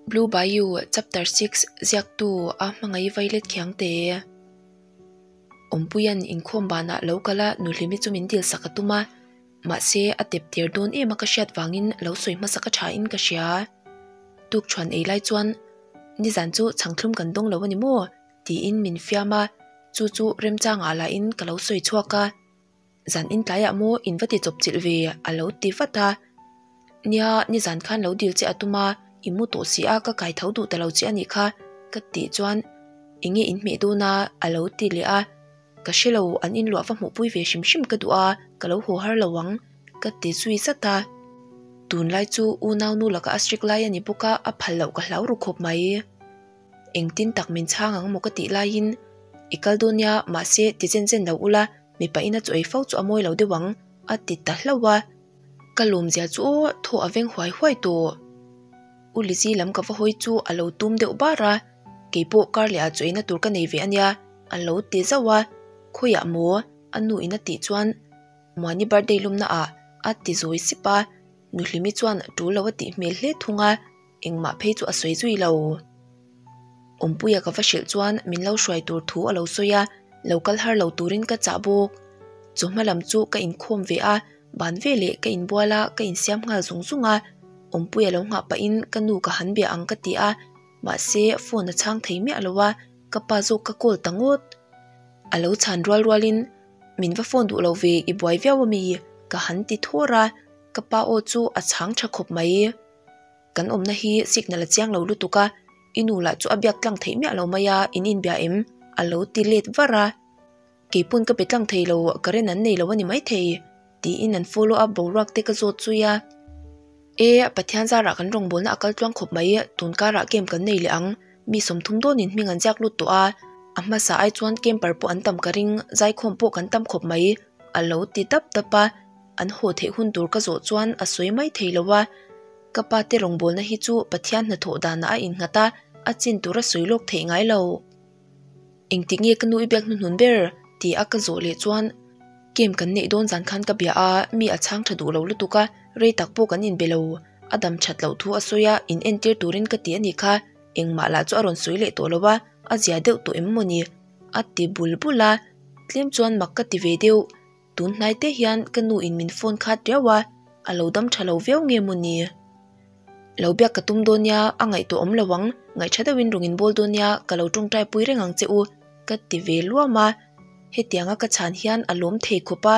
Blue Bayou Chapter 6 Ziaktu a hmangaih vailet khiang te. Awmpuia'n inkhawm banah lo kal a Nuhlimi chu min dil sak a tum a, mahse a tep tir dawn em a ka hriat vangin lo sawi hmasa ka tha in ka hria. Tukṭhuan ei lai chuan nizan chu chhangthlum kan dawng lo a ni maw? tiin min fiam a, chu chu remchangah lahin ka lo sawi chhuak a. Zan in tlaiah maw in va ti chawp chilh ve a lo ti vat a. Nia, nizan khan lo dil che a tum a, i mu tawh si a ka kai tho duh ta lo che a nih kha ka tih chuan eng nge in hmeh dawn a a lo ti leh a. Ka hre lo, an inluah va hmuhpui ve hrim hrim ka duh a, ka lo haw har lo ang ka ti zui zat a. Tunlai chu unau nu laka a strict lai a ni bawk a, a phal loh ka hlau ru khawp mai. Engtin tak min chhang ang maw ka tih laiin i kal dawn nia mahse ti zen zen lo ula mipa ina chu ei fo chu a mawi lo deuh ang a ti ta hlauh a. Ka lawmzia chu aw thaw a veng huai huai tawh. U Lizzy lam ka va hawi chu a lo tum deuh bar a, keipawh kar leh ah chu eina tur ka nei ve ania a lo ti zauh a, khawiah maw a nu in a tih chuan Muani birthday lumna ah a ti zawi sip a, Nuhlimi chuan tul lo a tih hmel hle thung a. Engmah phei chu a sawi zui lo. Awmpuia ka va hrilh chuan min lo hruai tur thu a lo sawi a, lo kal har lo turin ka chah bawk. Chawhma lam chu ka inkhawm ve a, ban veleh ka inbual a, ka insiam nghal zung zung a. Awmpuia lo nghah pahin ka nu ka han bia ang ka ti a, mahse phone a chhang thei miah lo a, ka pa zawk ka call ta ngawt. A lo chhan rual rualin min va phone duh lo ve, i buai viau ami? ka han ti thawr a, ka pa aw chu a chhang tha khawp mai. Kan awmna hi signal a chiang lo lutuk a, i nu lah chu a biak tlang theih miah lo mai a, in inbia em? A lo ti let var a. Keipawn ka pe tlang thei lo, current an nei lo a ni maithei, tiin an follow up boruak te ka zawt zui a. E, Pathian zarah kan rawngbawlna a kal tluang khawp mai, tun karah camp kan nei leh ang, mi sawmthum dawnin hming an ziak lut tawh a, a hmasa ai chuan camper pawh an tam ka ring, zaikhawm pawh kan tam khawp mai, a lo ti dap dap a. An haw theih hun tur ka zawh chuan a sawi mai thei lo a, ka pa te rawngbawlna hi chu Pathian hnathawh danah a innghat a, a chin tur a sawi lawk theih ngai lo. Engtik nge ka nu i biak hnuhnun ber? ti a ka zawh leh chuan Camp kan neih dawn zan khan ka bia a, mi a chhang tha duh lo lutuk a, rei tak pawh kan inbe lo. A dam that loh thu a sawi a, in entir turin ka ti a nih kha, engmah lah chu a rawn sawi leh tawh lo a, a zia deuh tawh em mawni? a ti bul bul a, tlem chuan mak ka ti ve deuh. Tun hnai te hian ka nu in min phone khat riau a, a lo dam tha lo viau nge maw ni? Lo biak ka tum dawn nia, a ngaihtuah awm lo ang, ngaih tha deuhin rawn inbawl dawn nia, ka lo tawngtai pui reng ang che u, ka ti ve luam a. Hetianga ka chhan hian a lawm thei khawp a,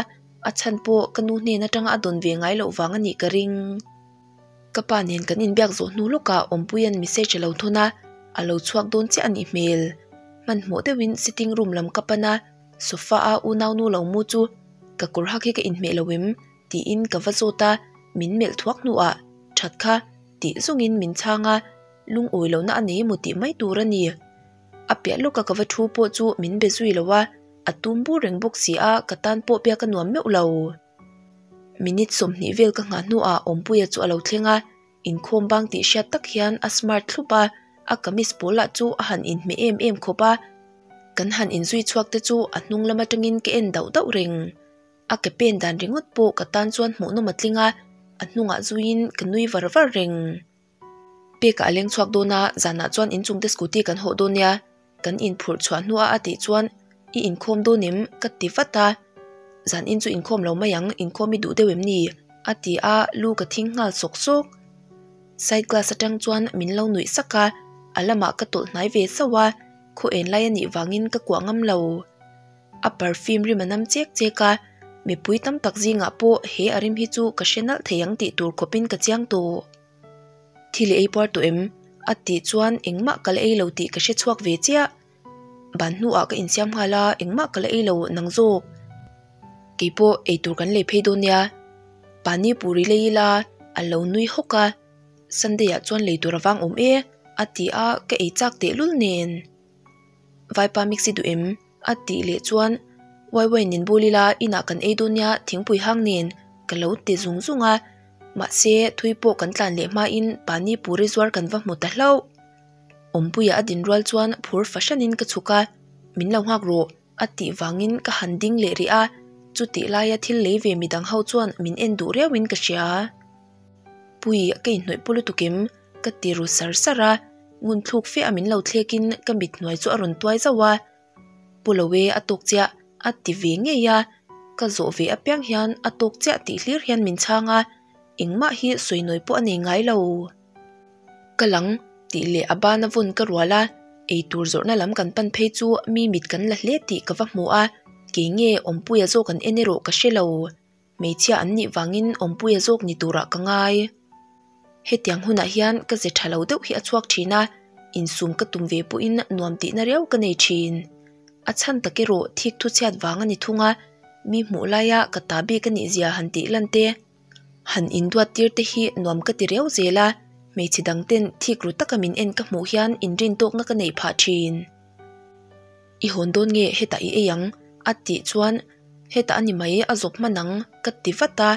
a chhan pawh ka nu hnen atanga a dawn ve ngai loh vang a nih ka ring. Ka pa nen kan inbiak zawh hnu lawkah Awmpuia'n message a lo thawn a, a lo chhuak dawn chiah a nih hmel. Hmanhmawh deuhin sitting room lam ka pan a. Sofa a unau nu lo mu chu ka kawr hak hi ka inhmeh lo em? tiin ka va zawt a, min melh thuak hnuah that kha tih zawngin min chhang a, lungawi lohna a nei emaw tih mai tur a ni. A piah lawka ka va thu pawh chu min be zui lo a, a tum bur reng bawk si a, ka tan pawh biak a nuam meuh lo. Minute 20 vel ka nghah hnuah Awmpuia chu a lo thleng a, Inkhawm bang tih hriat tak hian a smart thlup a, a kamis pawl lah chu a han inhmeh em em khawp a. Kan han inzui chhuak te chu a hnung lam atangin ka en dauh dauh reng. A ke pen dan ringawt pawh ka tan chuan hmuhnawm a tling a, a hnungah zuiin ka nui var var reng. Pekah a leng chhuak dawn a, zanah chuan inchungte scooty kan hawh dawn nia. Kan inphurh chhuah hnuah a tih chuan i inkhawm dawn em? ka ti vat a. Zan in chu inkhawm lo mai ang, inkhawm i duh deuh em ni? a ti a, lu ka thing nghal sawk sawk. Side glass atang chuan min lo nuih sak a, a lamah ka tawlh hnai ve sauh a, khaw en lai a nih vangin ka kuah ngam lo. A perfume rim a nam chek chek a, mipui tam tak zingah pawh he a rim hi chu ka hre nalh thei ang tih tur khawpin ka chiang tawh. Thil i ei puar tawh em? A tih chuan engmah ka la ei lo tih ka hre chhuak ve chiah. Ban hnuah ka insiam nghal a, engmah ka la ei lo nang zawk. Keipawh eitur kan lei phei dawn nia. Pani puri lei ila a lo nui hawk a, Sunday ah chuan lei tur a vang awm e a ti a, ka ei chak tehlul nen. Vaipa mix i duh em? A tih leh chuan Waiwai nen bul ila inah kan ei dawn nia thingpui hang nen ka lo ti zung zung a, mahse thui pawh kan tlan leh hmain pani puri zuar kan va hmu ta hlauh. Awmpuia a din rual chuan phur fahranin ka chhuk a, min lo nghak rawh a tih vangin ka han ding leh rih a, chutih laia thil lei ve midang ho chuan min en duh riauin ka hria. Pui ka inhnawih pu lutuk em? Ka ti ru sar sar a, ngun thluk fe a min lo thlek in ka mit hnuai chu a rawn tuai zauh a. Pu lo e a tawk chiah a ti ve ngei a, ka zawh ve apiang hian a tawk chiah tih hlir hian min chhang a, engmah hi sawi nawi pawh a nei ngai lo. Ka lang tih leh a bana vawn ka rual a, eitur zawrhna lam kan pan phei chu mi mit kan la hle tih ka va hmu a, kei nge Awmpuia zawk an en erawh ka hre lo. Hmeichhia an nih vangin Awmpuia zawk ni turah ka ngai. Hetiang hunah hian ka ze tha lo deuh hi a chhuak thin a, insum ka tum ve pawhin nuam tihna riau ka nei thin. A chhan tak erawh thik thu chhiat vang a ni thung a, mi hmuh laia ka ta bik a nih zia han tih lan te, han induat tir te hi nuam ka ti riau zel a, hmeichhe dang ten thik ru taka min en ka hmuh hian inrin tawkna ka neih phah thin. I hawn dawn nge hetah i ei ang? a tih chuan Hetah a ni mai, a zawp hman ang, ka ti vat a,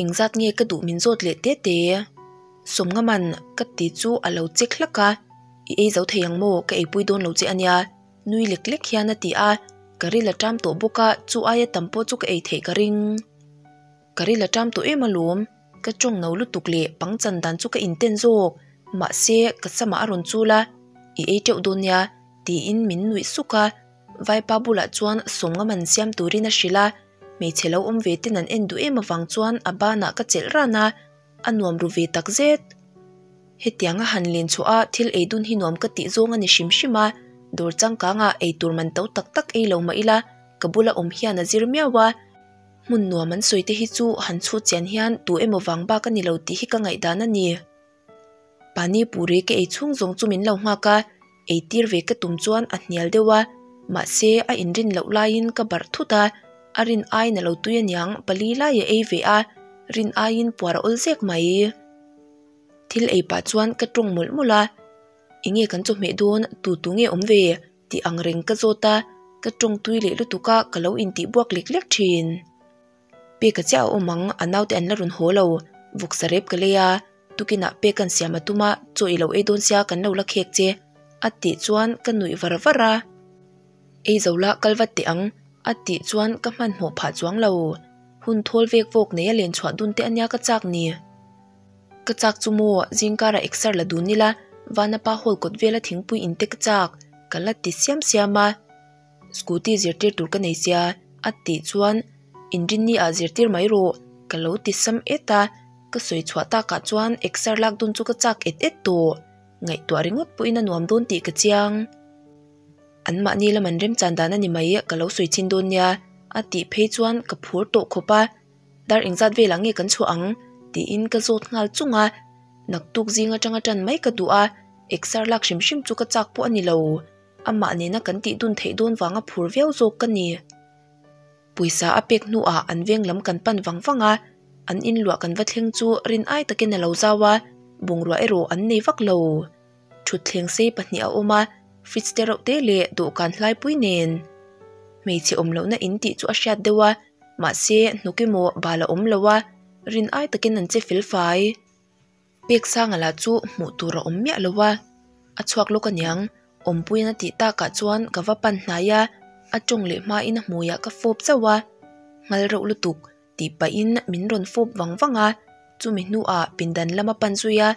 engzat nge ka duh min zawt leh te te. Sawmngaman ka ti chu a lo chek hlak a, I ei zo thei ang maw, ka eipui dawn lo che a nia, nui lek lek hian a ti a, ka ril a ṭam tawh bawk a, chu aia tam pawh chu ka ei theih ka ring. Ka ril a ṭam tawh em alawm, ka ṭawng no lutuk leh pangchan dan chu ka inten zawk, mahse ka samah a rawn chul a, I ei ṭeuh dawn nia, tiin min nuih suk a. Vaipa bulah chuan sawmnga man siam turin a hrilh a, hmeichhe lo awm ve ten an en duh em avang chuan a banah ka chelh ran a, a nuam ru ve tak zet. Hetianga han len chhuah a thil ei dun hi nuam ka tih zawng a ni hrim hrim a, dawr changkangah ei tur man to tak tak ei lo mah ila ka bula awm hian a zir miau a, hmun nuam an sawi te hi chu han chhut chian hian tu emaw vang bak a ni lo tih hi ka ngaihdan a ni. Pani puri ka ei chhung zawng chu min lo nghak a, ei tir ve ka tum chuan a hnial deuh a, mahse a inrin loh laiin ka barh thut a, a rin aiin a lo tui aniang pali lai a ei ve a, rin aiin puar a awl zek mai. Thil ei pah chuan ka tawng mawlh mawlh a, enge kan chawhmeh dawn tu tu nge awm ve tih ang reng ka zawt a, ka tawng tui leh lutuk a ka lo intih buak lek lek thin. Peka chiah a awm ang, a naute an la rawn haw lo, vawksa rep ka lei a, tukinah pek an siam a tum a, chaw i lo ei dawn sia kan lo la khek che, a tih chuan ka nuih var var a. Ei zo la kal vat teh ang, a tih chuan ka hmanhmawh phah chuang lo. Hun thawl vek vawk nei a len chhuah dun te ania ka chak ni. Ka chak chu maw, zingkarah exer la dun ila, Vanapa hall kawt vela thingpui in te ka chak, ka la ti siam siam a. Scooty zirtir tur ka nei sia a tih chuan inrinni ah zirtir mai rawh ka lo ti sam et a, ka sawi chhuah takah chuan exer lak dawn chu ka chak et et tawh, ngaihtuah ringawt pawhin a nuam dawn tih ka chiang. An mahni lam an remchan dan a ni mai ka lo sawi chhin dawn nia a tih phei chuan ka phur tawh khawp a, dar engzat velah nge kan chhuah ang tiin ka zawt nghal chung a, naktuk zing atanga tan mai ka duh a, exer lak hrim hrim chu ka chak pawh a ni lo. Amah nena kan tih dun theih dawn vanga phur viau zawk ka ni. Pawisa a pek hnuah an veng lam kan pan vang vang a, an inluah kan va thleng chu rin ai takin a lo zau a, bungrua erawh an nei vak lo. Thutthleng sei pahnih a awm a, fridge te reuh te leh dawhkan hlaipui nen. Hmeichhe awm lohna in tih chu a hriat deuh a, mahse hnuk emaw bal a awm lo a, rin ai takin an che fel fai. Pek sanga lah chu hmuh tur a awm miah lo a, a chhuak lawk aniang, awmpuiin a tih takah chuan ka va pan hnai a, a tawng leh hmain a hmuiah ka fawp zauh a, nghal reuh lutuk tih pahin min rawn fawp vang vang a, chumi hnuah pindan lama pan zui a,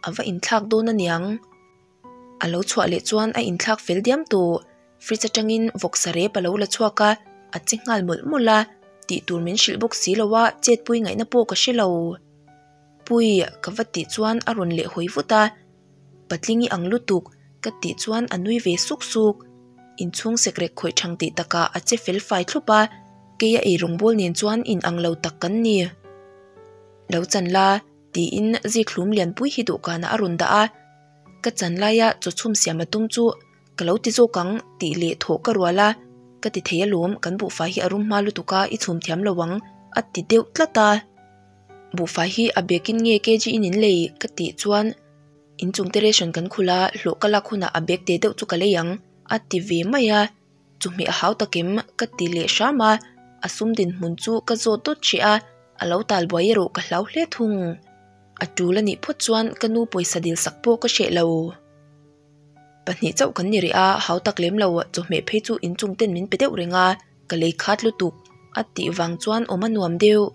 a va inthlak dawn aniang. A lo chhuah leh chuan a inthlak fel diam tawh, fridge atangin vawksa rep a lo la chhuak a, a che nghal mawlh mawlh a, tih tur min hrilh bawk si lo a, chetpui ngaihna pawh ka hre lo. Pui, ka va tih chuan a rawn leh hawi vut a, Patling i ang lutuk, ka tih chuan a nui ve suk suk. Inchhung sekrek khawih thang tih takah a che fel fai thlup a, kei a eirawngbawl nen chuan in ang lo tak kan ni. Lo chan la, tiin zikhlum lianpui hi dawhkanah a rawn dah a, ka chan laia chaw chhum siam a tum chu Ka lo ti zawk ang tih leh thawh ka rual a, ka ti thei alawm, kan buhfai hi a rum hma lutuk a, i chhum thiam lo ang a ti deuh tlat a. Buhfai hi a bag in nge kg in in lei ka tih chuan inchung te ration kan khulh a, hlawh ka lak hunah a bag te deuh chu ka lei ang a ti ve mai a, chawhmeh a hau takim ka ti leh hram a, a sum dinhmun chu ka zawt dawt hreh a, a lo tal buai erawh ka hlau hle thung. A tul a nih phawt chuan ka nu pawisa dil sak pawh ka hreh lo. Pahnih chauh kan ni rih a, hau tak lem lo chawhmeh phei chu inchung ten min pe deuh reng a, ka lei khat lutuk a tih vang chuan awm a nuam deuh.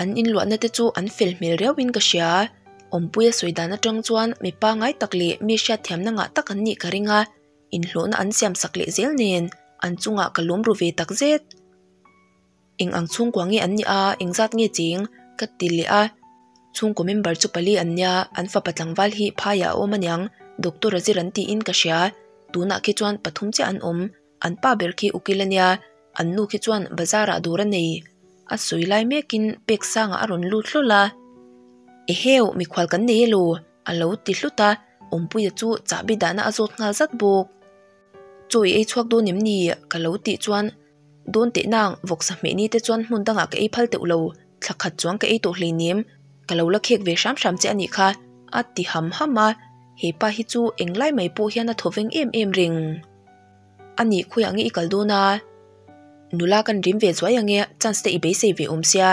An inluahna te chu an fel hmel riau in ka hria. Awmpuia sawi dan atang chuan mi pangai tak leh mi hriatthiamna ngah tak an nih ka ring a, inhlawhna an siam sak leh zel nen an chungah ka lawm ru ve tak zet. Eng ang chhungkua nge an nih a, engzat nge cheng? ka ti leh a. Chhungkaw member chu pali an nia, an fapa tlangval hi phaiah a awm aniang, Doctor a zir an tiin ka hria. Tunah khi chuan pathum chiah an awm, an pa ber khi ukil ania, an nu khi chuan bazar ah dawr a nei. A sawi lai mekin pek sangah a rawn lut hlawl a. Eheu, mikhual kan nei elaw? a lo ti hlut a, Awmpuia chu chahbi dahna a zawt nghal zat bawk. Chaw i ei chhuak dawn em ni? ka lo tih chuan Dawn teh nang, vawksa hmeh ni te chuan hmun dangah ka ei phal teuh lo, thla khat chuang ka ei tawh hleinem, ka lo la khek ve hram hram che a nih kha, a ti ham ham a, he pa hi chu englai mai pawh hian a thaw veng em em reng. A nih khawiah nge i kal dawn a? Nula kan rim ve zuai ang e, chance te i beisei ve awm sia,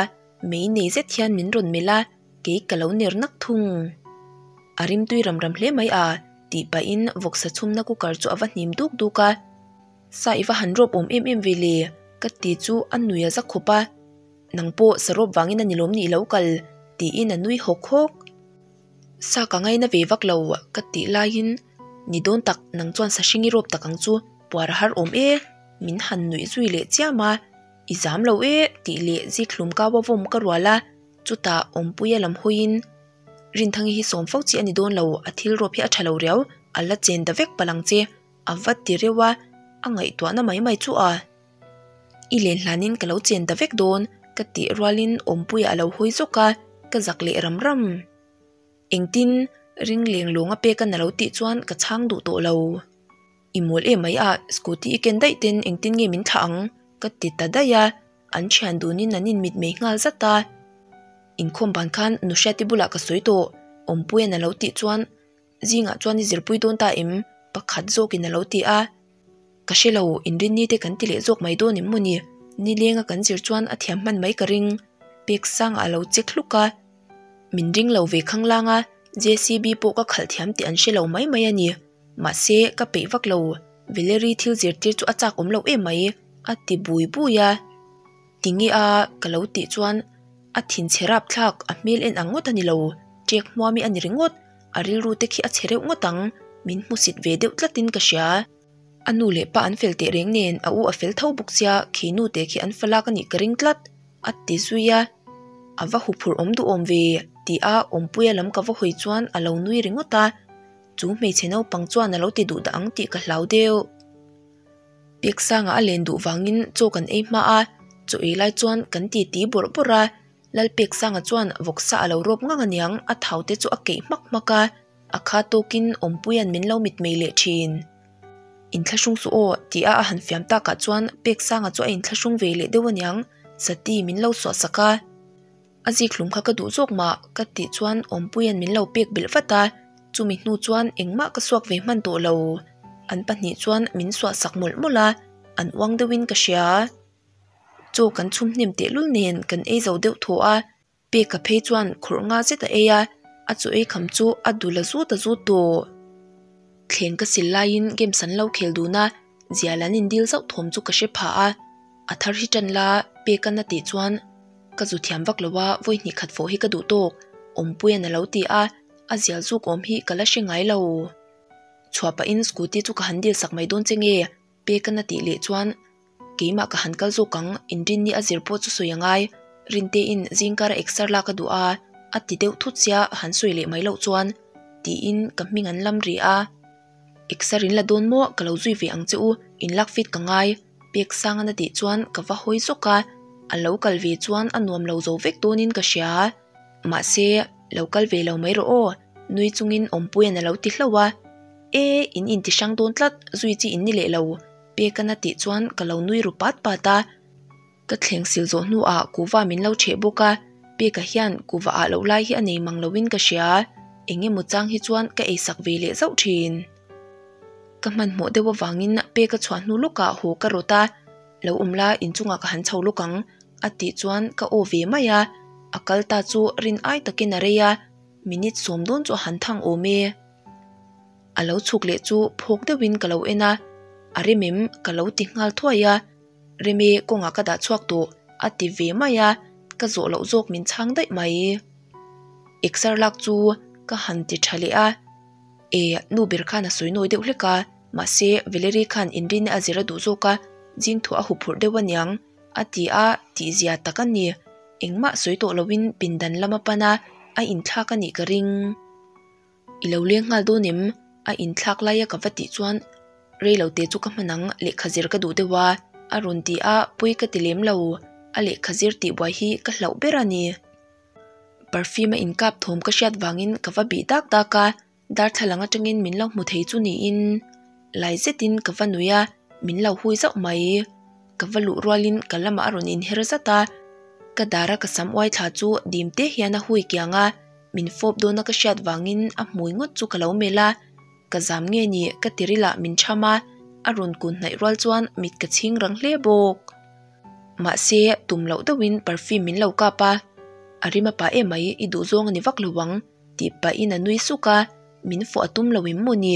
mei nei zet hian min rawn melh a, kei ka lo ner nak thung. A rimtui ram ram hle mai a, tih pahin vawksa chhumna cooker chu a va hnim duk duk a. Sa i va han rawp awm em em ve le, ka ti chu a nui a za khawp a. Nang pawh sa rawp vangin a ni lawm ni i lo kal, tiin a nui hawk hawk. Sa ka ngaina ve vak lo, ka tih laiin, Ni dawn tak, nang chuan sa hring i rawp tak ang chu, puar a har awm e, min han nuih zui leh chiam a. I zam lo e, tih leh zikhlum kau a vawm ka rual a, chutah Awmpuia lam hawiin, Rinthangi hi sawm fo chi a ni dawn lo, a thil rawp hi a tha lo riau, a la chen ta vek palh ang che. A va ti reuh a, a ngaihtuahna mai mai chu a. I len hlanin ka lo chen ta vek dawn, ka tih rualin Awmpuia a lo hawi zawk a, ka zak leh ram ram. Engtin ring leng lawng a pek a na lo tih chuan ka chhang duh tawh lo. I mawl em mai a, scooty i ken daih ten engtin nge min thlah ang? ka ti ta daih a, an thian dunin an inmit mai nghal zat a. Inkhawm ban khan Nuhriati bulah ka sawi tawh, Awmpuia na lo tih chuan Zingah chuan i zirpui dawn ta em? Pakhat zawkin a lo ti a. Ka hre lo, inrinni te kan ti leh zawk mai dawn em mawni? Nilenga kan zir chuan a thiam hman mai ka ring. Pek sangah a lo che hluk a. Min ring lo ve khanglang a, JCB pawh ka khalh thiam tih an hre lo mai mai a ni. Mahse, ka peih vak lo. Valerie thil zirtir chu a chak awm loh em mai, a ti bui bui a. Tinge a? Ka lo tih chuan a thinchhe rapthlak, a hmel en ang ngawt a ni lo. Ṭek hmuam hi a ni ringawt. A rilru te khi a chhe reuh ngawt ang, min hmusit ve deuh tlatin ka hria. A nu leh pa an fel teh reng nen a u a fel tho bawk sia, khi nu te khi an fa lak a nih ka ring tlat, a ti zui a. A va huphurh awm duhawm ve, ti a Awmpuia lam ka va hawi chuan a lo nui ringawt a. Chu hmeichhe naupang chuan a lo ti duh dah ang tih ka hlau deuh. Peksanga a len duh vangin chaw kan ei hma a, chaw ei lai chuan kan titi bawrh bawrh a. Lalpeksanga chuan vawksa a lo rawp ngang aniang a thau te chu a keih hmak hmak a, a kha tawkin Awmpuia'n min lo mitmei leh thin. Inthlahrung suh aw tih a a han fiam takah chuan Peksanga chu a inthlahrung ve leh deuh aniang Sati min lo suah sak a. A zikhlum kha ka duh zawk mah ka tih chuan Awmpuia'n min lo pek belh vat a, chumi hnu chuan engmah ka suak ve hman tawh lo. An pahnih chuan min suah sak mawlh mawlh a, an uang deuhin ka hria. Chaw kan chhum hnem tehlul nen kan ei zo deuh thaw a, Peka phei chuan khawrh nga zet a ei a, a chaw ei kham chu a dul a zut a zut tawh. Thleng ka sil laiin games an lo khel dun a, zial an indil zauh thawm chu ka hre phah a, a thar hi tan la Peka'n a tih chuan ka zu thiam vak lo a, vawi hnih khat fawh hi ka duh tawk, Awmpuia'n a lo ti a, a zial zuk awm hi ka la hre ngai lo. Chhuah pahin scooty chu ka han dil sak mai dawn che nge? Peka'n a tih leh chuan Keimah ka han kal zawk ang, inrinni a zir pawh chu sawi a ngai, Rintein zingkar a exer lak a duh a, a ti deuh thut sia a han sawi leh mai loh chuan tiin ka hming an lam rih a. Exer in la dawn maw, ka lo zui ve ang che u, in lak fit ka ngai, pek sang an a tih chuan ka va hawi zawk a, a lo kal ve chuan a nuam lo zo vek dawnin ka hria. Mahse, lo kal ve lo mai rawh aw, nui chungin Awmpuia'n a lo ti hlauh a, E, in inti hrang dawn tlat, zui chi in ni leh lo. Pekana tih chuan ka lo nui ru pat pat a, ka thleng sil zawh hnuah kuva min lo ṭheh bawk a, Peka hian kuva ah loh lai hi a nei mang loin ka hria, eng emaw chang hi chuan ka eisak ve leh zauh ṭhin. Ka hmanhmawh deuh avangin Peka chhuah hnu lawkah haw ka rawt a, lo awm la inchungah ka han chho lawk ang a tih chuan ka aw ve mai a, a kal ta chu rin ai takin a rei a, minute sawm dawn chu a han thang awm e. A lo chhuk leh chu phawk deuhin ka lo en a, a rem em ka lo ti nghal thuai a, Remi kawngah ka dah chhuak tawh a ti ve mai a, ka zawh loh zawk min chhang daih mai. Exer lak chu Ka han ti tha leh a. E, nu ber khan a sawi nawi deuh hlek a, mahse Valerie khan inrinna a zir a duh zawk a, zing thuah a huphurh deuh aniang a ti a, tihzia tak a ni. Engmah sawi tawh loin pindan lam a pan a, a inthlak a nih ka ring. I lo leng nghal dawn em? A inthlak laia ka va tih chuan rei lo te chu ka hman ang, lehkha zir ka duh deuh a, a rawn ti a, pawi ka ti lem lo, a lehkha zir tihbuai hi ka hlauh ber a ni. Perfume a inkap thawm ka hriat vangin ka va bih dak dak a, darthlalang atangin min lo hmu thei chu niin lai zetin ka va nui a, min lo hui zauh mai. Ka va luh rualin ka lamah a rawn inher zat a, ka dara ka sam uai thla chu dim te hian a hui kiang a, min fawp dawna ka hriat vangin a hmui ngawt chu ka lo melh a, ka zam nge ni ka tirilah min cham a, a rawn kun hnaih rual chuan mit ka chhing rang hle bawk. Mahse, tum loh deuhin perfume min lo kap a, a rim a pah em mai, i duhzawng a ni vak lo ang, tih pahin a nui suk a, min fawh a tum lo em maw ni?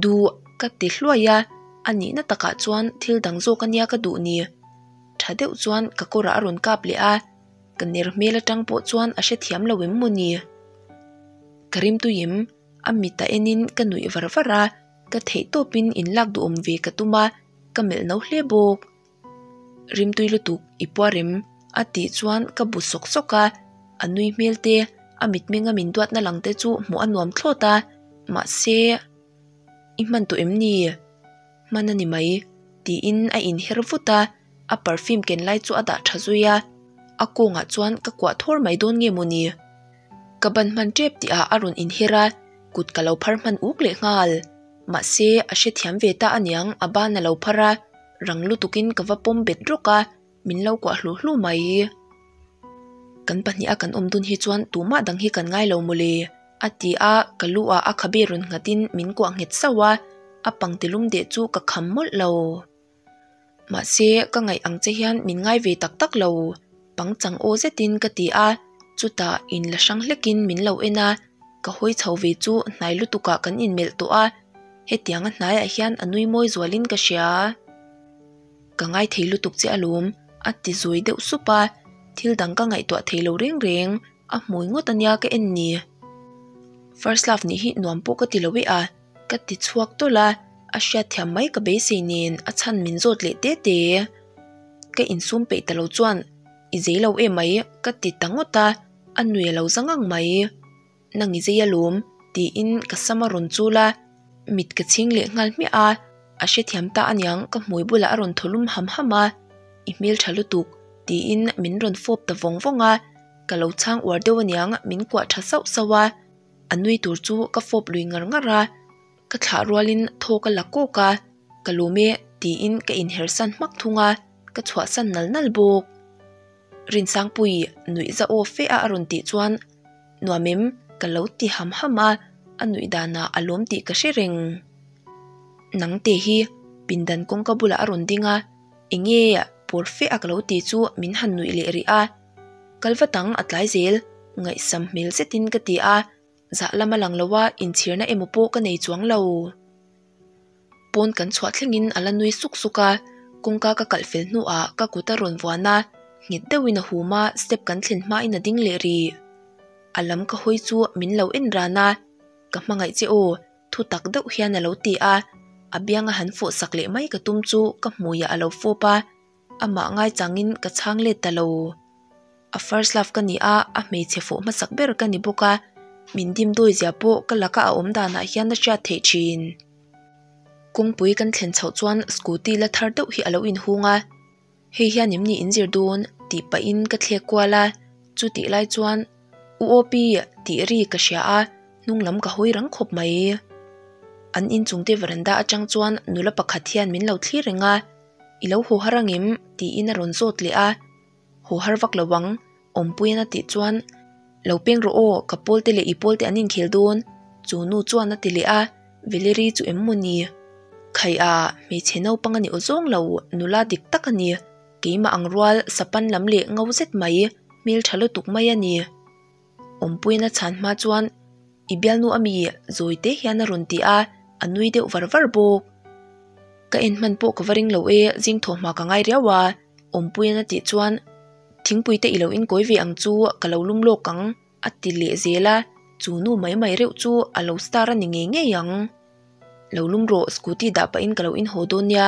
Duh, ka ti hluai a, a nihna takah chuan thil dang zawk a nia ka duh ni. Tha deuh chuan ka kawrah a rawn kap leh a, ka ner hmel atang pawh chuan a hrethiam lo em maw ni? Ka rimtui em? A mit a enin ka nuih var var a, ka theihtawpin inlak duhawm ve ka tum a, ka melh no hle bawk. Rimtui lutuk i puar em? A tih chuan ka bu sawk sawk a, a nui hmel te, a mitmenga min duatna lang te chu hmuh a nuam thlawt a, mahse i hman tawh em ni? Hman a ni mai tiin a inher vut a, a perfume ken lai chu a dah tha zui a, a kawngah chuan ka kuah thawr mai dawn nge mawni? Ka ban hman tep tihah a rawn inher a, kut ka lo phar hman uk leh nghal. Mahse a hrethiam ve ta aniang a ban a lo phar a. Rang lutukin ka va pawm bet rawk a, min lo kuah hlu hlu mai. Kan pahniha kan awm dun hi chuan tumah dang hi kan ngai lo mawle, a ti a, ka lu ah a khabe rawn nghatin min kuah nghet sauh a, a pangtilum deh chu ka kham mawlh lo. Mahse, ka ngaih ang che hian min ngai ve tak tak lo, pangchang aw zetin ka ti a, chutah in la hrang hlekin min lo en a, ka hawi chho ve chu hnai lutukah kan inmelh tawh a. Hetianga hnaiah hian a nui mawi zualin ka hria. Ka ngai thei lutuk che alawm, a ti zawi deuh sup a, thil dang ka ngaihtuah thei lo reng reng, a hmui ngawt ania ka en ni. First love nih hi nuam pawh ka ti lo e a, ka ti chhuak tawlh a, a hriatthiam mai ka beisei nen a chhan min zawt leh te te. Ka insum peih ta lo chuan i zei lo em mai ka ti ta ngawt a, a nui a lo za ngang mai. Nang i zei alawm, tiin ka sam a rawn chul a, mit ka chhing leh nghal hmiah a, a hrethiam ta aniang ka hmui bulah a rawn thaw lum ham ham a, I hmel tha lutuk, tiin min rawn fawp ta vawng vawng a, ka lo chhang uar deuh aniang min kuah tha sauh sauh a, a nui tur chu ka fawp lui ngar ngar a, ka thlah rualin thaw ka la kawk a, ka lawm e, tiin ka inher san hmak thung a, ka chhuahsan nal nal bawk. Rinsangpuii nuih za aw fe a a rawn tih chuan Nuam em? Ka lo ti ham ham a, a nuih danah a lawm tih ka hre reng. Nang te hi pindan kawngka bulah a rawn ding a, enge pawr fe a ka lo ti chu min han nuih leh rih a. Kal vat ang a tlai zel, ngaihsam hmel zetin ka ti a, zah lam a lang lo a, inchhirna emaw pawh ka nei chuang lo. Pawn kan chhuah thlengin a la nui suk suk a, kawngka ka kalh fel hnuah ka kut a rawn vuan a, nghet deuhin a hum a, step kan thlen hmain a ding leh rih. A lam ka hawi chu min lo en ran a, Ka hmangaih che aw, thu tak deuh hian a lo ti a, a bianga han fawh sak leh mai ka tum chu ka hmuiah a lo fawp a, amah ngaichangin ka chhang let ta lo. A first love ka ni a, a hmeichhe fawh hmasak ber ka ni bawk a, min dim dawi zia pawh ka laka a awm danah hian a hriat theih thin. Kawngpui kan thlen chhoh chuan scooty la thar deuh hi a lo inhung a, hei hian em ni in zir dawn tih pahin ka thlek kual a, chutih lai chuan U Opi tih ri ka hria a, hnung lam ka hawi rang khawp mai. An inchungte veranda atang chuan nula pakhat hian min lo thlir reng a, I lo haw har angem? tiin a rawn zawt leh a. Haw har vak lo ang, Awmpuian a tih chuan, Lo peng rawh aw, ka pawlte leh i pawlte an inkhel dawn, chu nu chuan a ti leh a, Valerie chu em maw ni? Khai a, hmeichhe naupang a ni aw zawng lo, nula dik tak a ni. Keimah ang rual, sapan lam leh ngo zet mai, hmeltha lutuk mai a ni. Awmpuian a chhan hma chuan, I bialnu a mi? Zawi te hian a rawn ti a, a nui deuh var var bawk. Ka en hman pawh ka va ring lo e, zing thawh hma ka ngai riau a. Awmpuian a tih chuan, Thingpui te i lo inkawi ve ang chu ka lo lum lawk ang, a ti leh zel a, Chu nu mai mai reuh chu a lo star a ni ngei ngei ang. Lo lum rawh, scooty dah pahin ka lo inhaw dawn nia,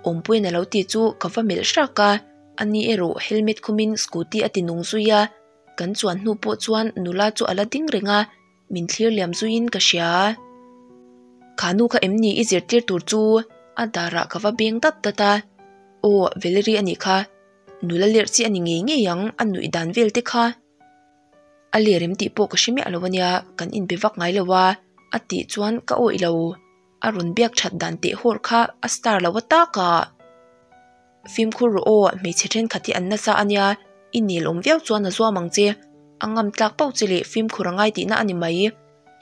Awmpuiin a lo ti chu ka va melh hrak a, ani erawh helmet khumin scooty a ti nung zui a, kan chuan hnu pawh chuan nula chu a la ding reng a, min thlir liam zuiin ka hria. Kha nu kha em ni i zirtir tur chu? A darah ka va beng dat dat a, Aw, Valerie a nih kha, nula lerh chi a ni ngei ngei ang, a nuih dan vel te kha. A ler em tih pawh ka hre miah lo ania, kan inbe vak ngai lo a, a tih chuan ka awih lo. A rawn biak that dan teh hawr kha a star lo a tak a. Fimkhur rawh aw, hmeichhe thenkhat hi an nasa ania, i nel awm viau chuan a zuam ang che. A ngam tlak pauh che leh fimkhur a ngai tihna a ni mai.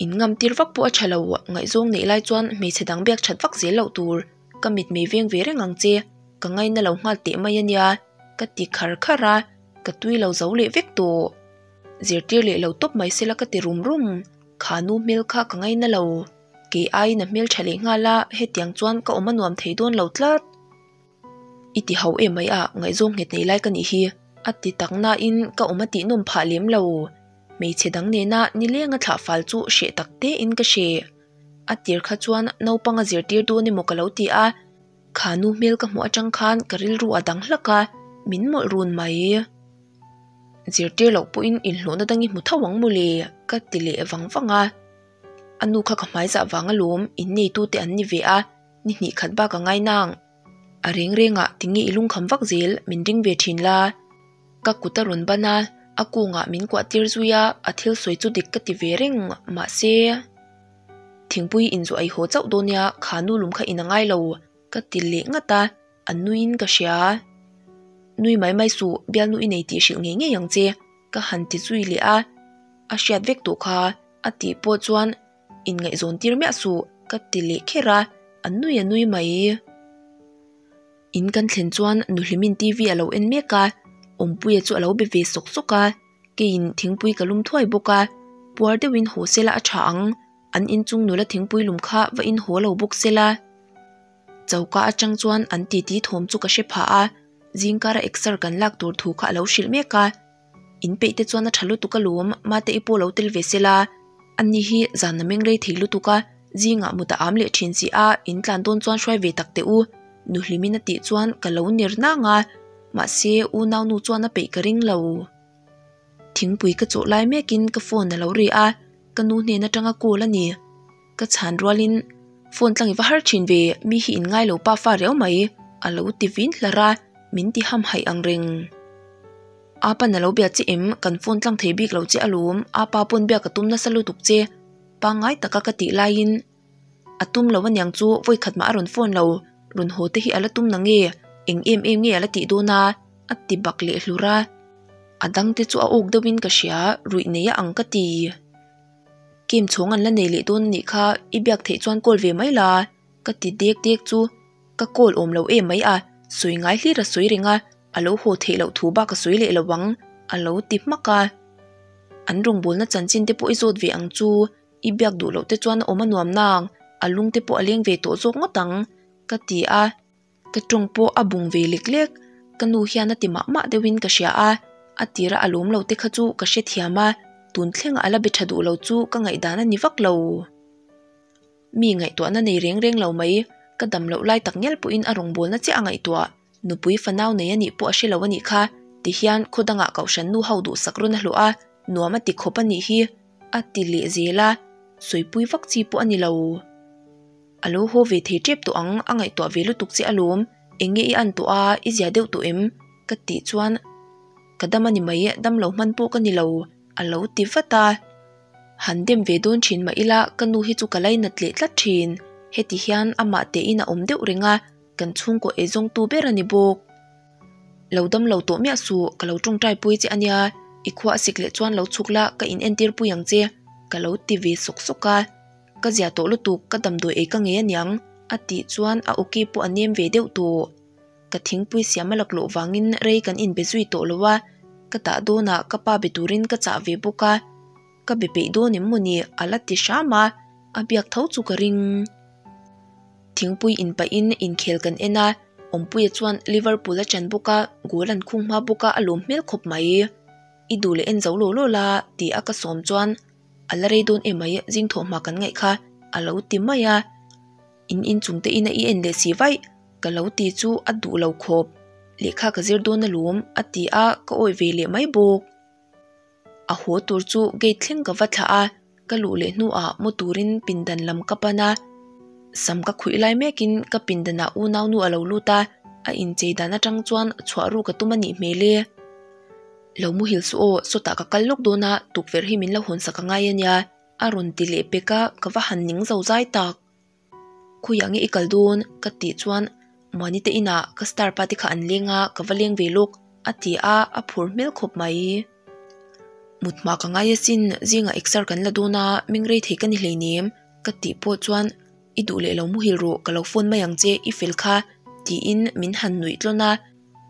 In ngam tir vak pawh a tha lo, ngaihzawng neih lai chuan hmeichhe dang biak that vak zel loh tur. Ka mitmei veng ve reng ang che, ka ngaina lo nghal teh mai ania, ka ti khar khar a. Ka tui lo zo leh vek tawh. Zirtir leh lo tawp mai sela ka ti rum rum. Kha nu hmel kha ka ngaina lo. Kei aiin a hmel tha leh nghal a, hetiang chuan ka awm a nuam thei dawn lo tlat. I ti ho em mai a, ngaihzawng nghet nei lai ka nih hi. A ti tak nain ka awm a tihnawm phah lem lo. Hmeichhe dang nena nilenga thlah fal chu hreh tak tein ka hreh. A tir kha chuan naupang a zirtir dawn emaw ka lo ti a. Kha nu hmel ka hmuh atang khan ka rilru a dang hlak a, min mawlh run mai. Zirtir loh pawhin inhlawhna dang i hmu tho ang mawle ka ti leh vang vang a. A nu kha ka hmai zah vang alawm, in neitute an ni ve a, ni hnih khat bak a ngai nang. A reng rengah tinge i lungkham vak zel, min ring ve thin la. Ka kut a rawn ban a, a kungah min kuah tir zui a, a thil sawi chu dik ka ti ve reng, mahse. Thingpui inzawh ei haw chauh dawn nia, kha nu lum kha in a ngai lo, ka ti leh ngat a, a nuiin ka hria. Nui mai mai suh, bialnu i nei tih hrilh ngei ngei ang che, ka han ti zui leh a, a hriat vek tawh kha, a tih pawh chuan inngaihzawn tir miah suh, ka ti leh kher a, a nui a nui mai. In kan thlen chuan Nuhlimin TV a lo en mek a, Awmpuia chu a lo be ve sawk sawk a. Keiin thingpui ka lum thuai bawk a, puar deuhin haw sela a tha ang, an inchung nula thingpui lum kha va in haw lo bawk sela. Choka atang chuan an titi thawm chu ka hre phah a, zingkara exer kan lak tur thu kha a lo hrilh mek a. In peih te chuan a tha lutuk alawm, mate i pawh lo tel ve sela. Ani hi zan a meng rei thei lutuk a, zingah mut a am leh thin si a, in tlan dawn chuan hruai ve tak teh u, Nuhlimin a tih chuan ka lo ner nang a, mahse unau nu chuan a peih ka ring lo. Thingpui ka chawh lai mekin ka phone a lo ri a, ka nu hnen atanga call a ni. Ka chhan rualin phone tlang i va har thin ve, mi hi in ngai lo pa fa riau mai, a lo ti vin hlar a, min ti hamhaih ang reng. Apa na lo bia che em, kan phone tlang thei bik lo che alawm, apa pawn biak a tum nasa lutuk che, pangngai taka ka tih laiin A tum lo aniang chu vawi khat mah a rawn phone lo, rawn haw te hi a la tum na nge, eng em em nge a la tih dawn a? A ti bak leh hlur a. A dang te chu a awk deuhin ka hria, ruih nei a ang ka ti. Game chhawng an la nei leh dawn anih kha, i biak theih chuan call ve mai la, ka ti dek dek chu ka call awm lo em mai a, sawi ngai hlir a sawi reng a, a lo haw theih loh thu bak a sawi leh lo ang, a lo ti hmak a. An rawngbawlna chanchin te pawh i zawt ve ang chu. I biak duh loh te chuan a awm a nuam nang, a lung te pawh a leng ve tawh zawk ngawt ang, ka ti a. Ka tawng pawh a bung ve lek lek, ka nu hian a ti mah mah deuhin ka hria a, a tira a lawm lo te kha chu ka hrethiam a, tun thlengah a la be tha duh lo chu ka ngaihdan a ni vak lo. Mi ngaihtuahna nei reng reng lo mai, ka dam loh lai tak ngial pawhin a rawngbawlna chiah a ngaihtuah. Nupui fanau nei a nih pawh a hre lo a nih kha, tihian khaw dangah kohhran nu ho duhsak rawn a hlawh a, nuam a ti khawp a nih hi, a ti leh zel a, sawipui vak chi pawh a ni lo. A lo haw ve thei tep tawh ang, a ngaihtuah ve lutuk che alawm, eng nge i an tawh a, i zia deuh tawh em? ka tih chuan ka dam a ni mai, dam lo hman pawh ka ni lo, a lo ti vat a. Han dem ve dawn thin mah ila ka nu hi chu ka lainat leh tlat thin, heti hian amah tein a awm deuh reng a, Kan chhungkaw eizawngtu ber a ni bawk. Lo dam lo tawh miah suh, ka lo tawngtai pui che a nia, i khua a sik leh chuan lo chhuk la, ka in entir pui ang che, ka lo ti ve sawk sawk a. Ka zia tawh lutuk, ka damdawi ei ka ngei a niang, a tih chuan a awki pawh a nem ve deuh tawh. Ka thingpui siam a laklawh vangin rei kan inbe zui tawh lo a, ka tah dawnah ka pa be turin ka chah ve bawk a, ka be peih dawn em mawni a la ti hram a, a biak tho chu ka ring. Thingpui inpahin inkhel kan en a, Awmpuia chuan Liverpool a chan bawk a, goal an khung hma bawk a, a lawm hmel khawp mai. I duh leh en zo law law la tih a ka sawm chuan A la rei dawn emai zing thawh hma kan ngaih kha a lo ti mai a. In inchung te ina i en leh si vaih ka lo ti chu a duh lo khawp. Lehkha ka zir dawn alawm a ti a, ka awih ve leh mai bawk. A haw tur chu gate thleng ka va thlah a, ka luh leh hnuah mu turin pindan lam ka pan a. Sam ka khuih lai mekin ka pindanah unaunu a lo lut a, a inchei dan atang chuan chhuah ruk a tum a nih hmel e. Lo muhil suh aw, sawtah ka kal lawk dawn a, tukverh hi min lo hawn sak a ngai a nia, a rawn ti leh pek a, ka va han ning zo zai tak. Khawiah nge i kal dawn? ka tih chuan Muani te inah ka star pa te kha an leng a, ka va leng ve lawk a ti a, a phur hmel khawp mai. Mut hma ka ngai asin, zingah exer kan la dawn a, meng rei thei ka ni hleinem ka tih pawh chuan I duh leh lo muhil rawh, ka lo phone mai ang che, i fel kha tiin min han nuih tlawn a,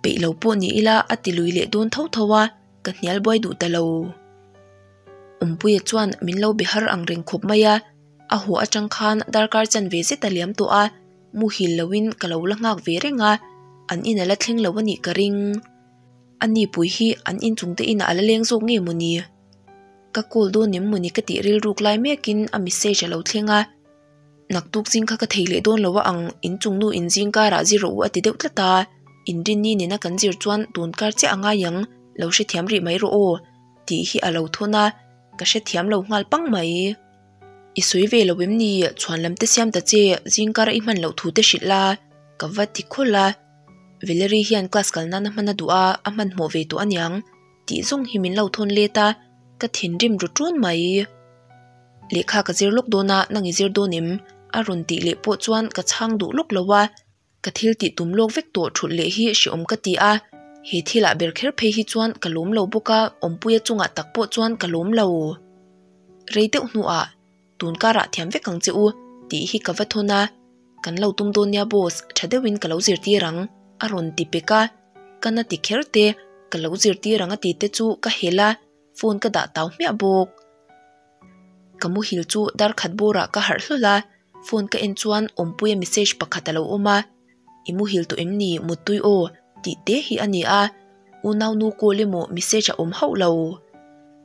peih lo pawh ni ila a ti lui leh dawn tho tho a, ka hnial buai duh ta lo. Awmpuia chuan min lo be har ang reng khawp mai a. A haw atang khan darkar chan ve zet a liam tawh a, muhil loin ka lo la nghak ve reng a, an in a la thleng lo a nih ka ring. A nipui hi an inchung te inah a la leng zawk nge mawni? Ka call dawn em mawni ka tih rilruk lai mekin a message a lo thleng a, Naktuk zing kha ka thei leh dawn lo a ang, inchung nu in zing karah zir rawh u a ti deuh tlat a, inrinni nena kan zir chuan tun kar chiah a ngai ang, lo hrethiam rih mai rawh aw tih hi a lo thawn a, ka hrethiam lo nghal pang mai. I sawi ve lo em ni? Chhuan lam te siam ta che, zingkar a i hman loh thu te hrilh la, ka va ti khawlh a. Valerie hian class kal nan a hman a duh a, a hmanhmawh ve tawh aniang tih zawng hi min lo thawn let a, ka thinrim ru ṭun mai. Lehkha ka zir lawk dawn a, nang i zir dawn em? A rawn tih leh pawh chuan ka chhang duh lawk lo a. Ka thil tih tum lawk vek tawh thulh leh hi hreawm ka ti a, he thilah ber kher phei hi chuan ka lawm lo bawk a, awmpuia chungah tak pawh chuan ka lawm lo. Rei deuh hnuah, Tun karah thiam vek ang che u, tih hi ka va thawn a, Kan lo tum dawn nia boss, tha deuhin ka lo zirtir ang, a rawn ti pek a, ka na ti kher te, ka lo zirtir ang a ti te chu ka hel a, phone ka dah tau hmiah bawk. Ka muhil chu dar khat bawrah ka harh hlawl a, phone ka en chuan Awmpuia message pakhat a lo awm a, I muhil tawh em ni Muttui aw tih te hi a ni a, unau nu call emaw message a awm hauh lo.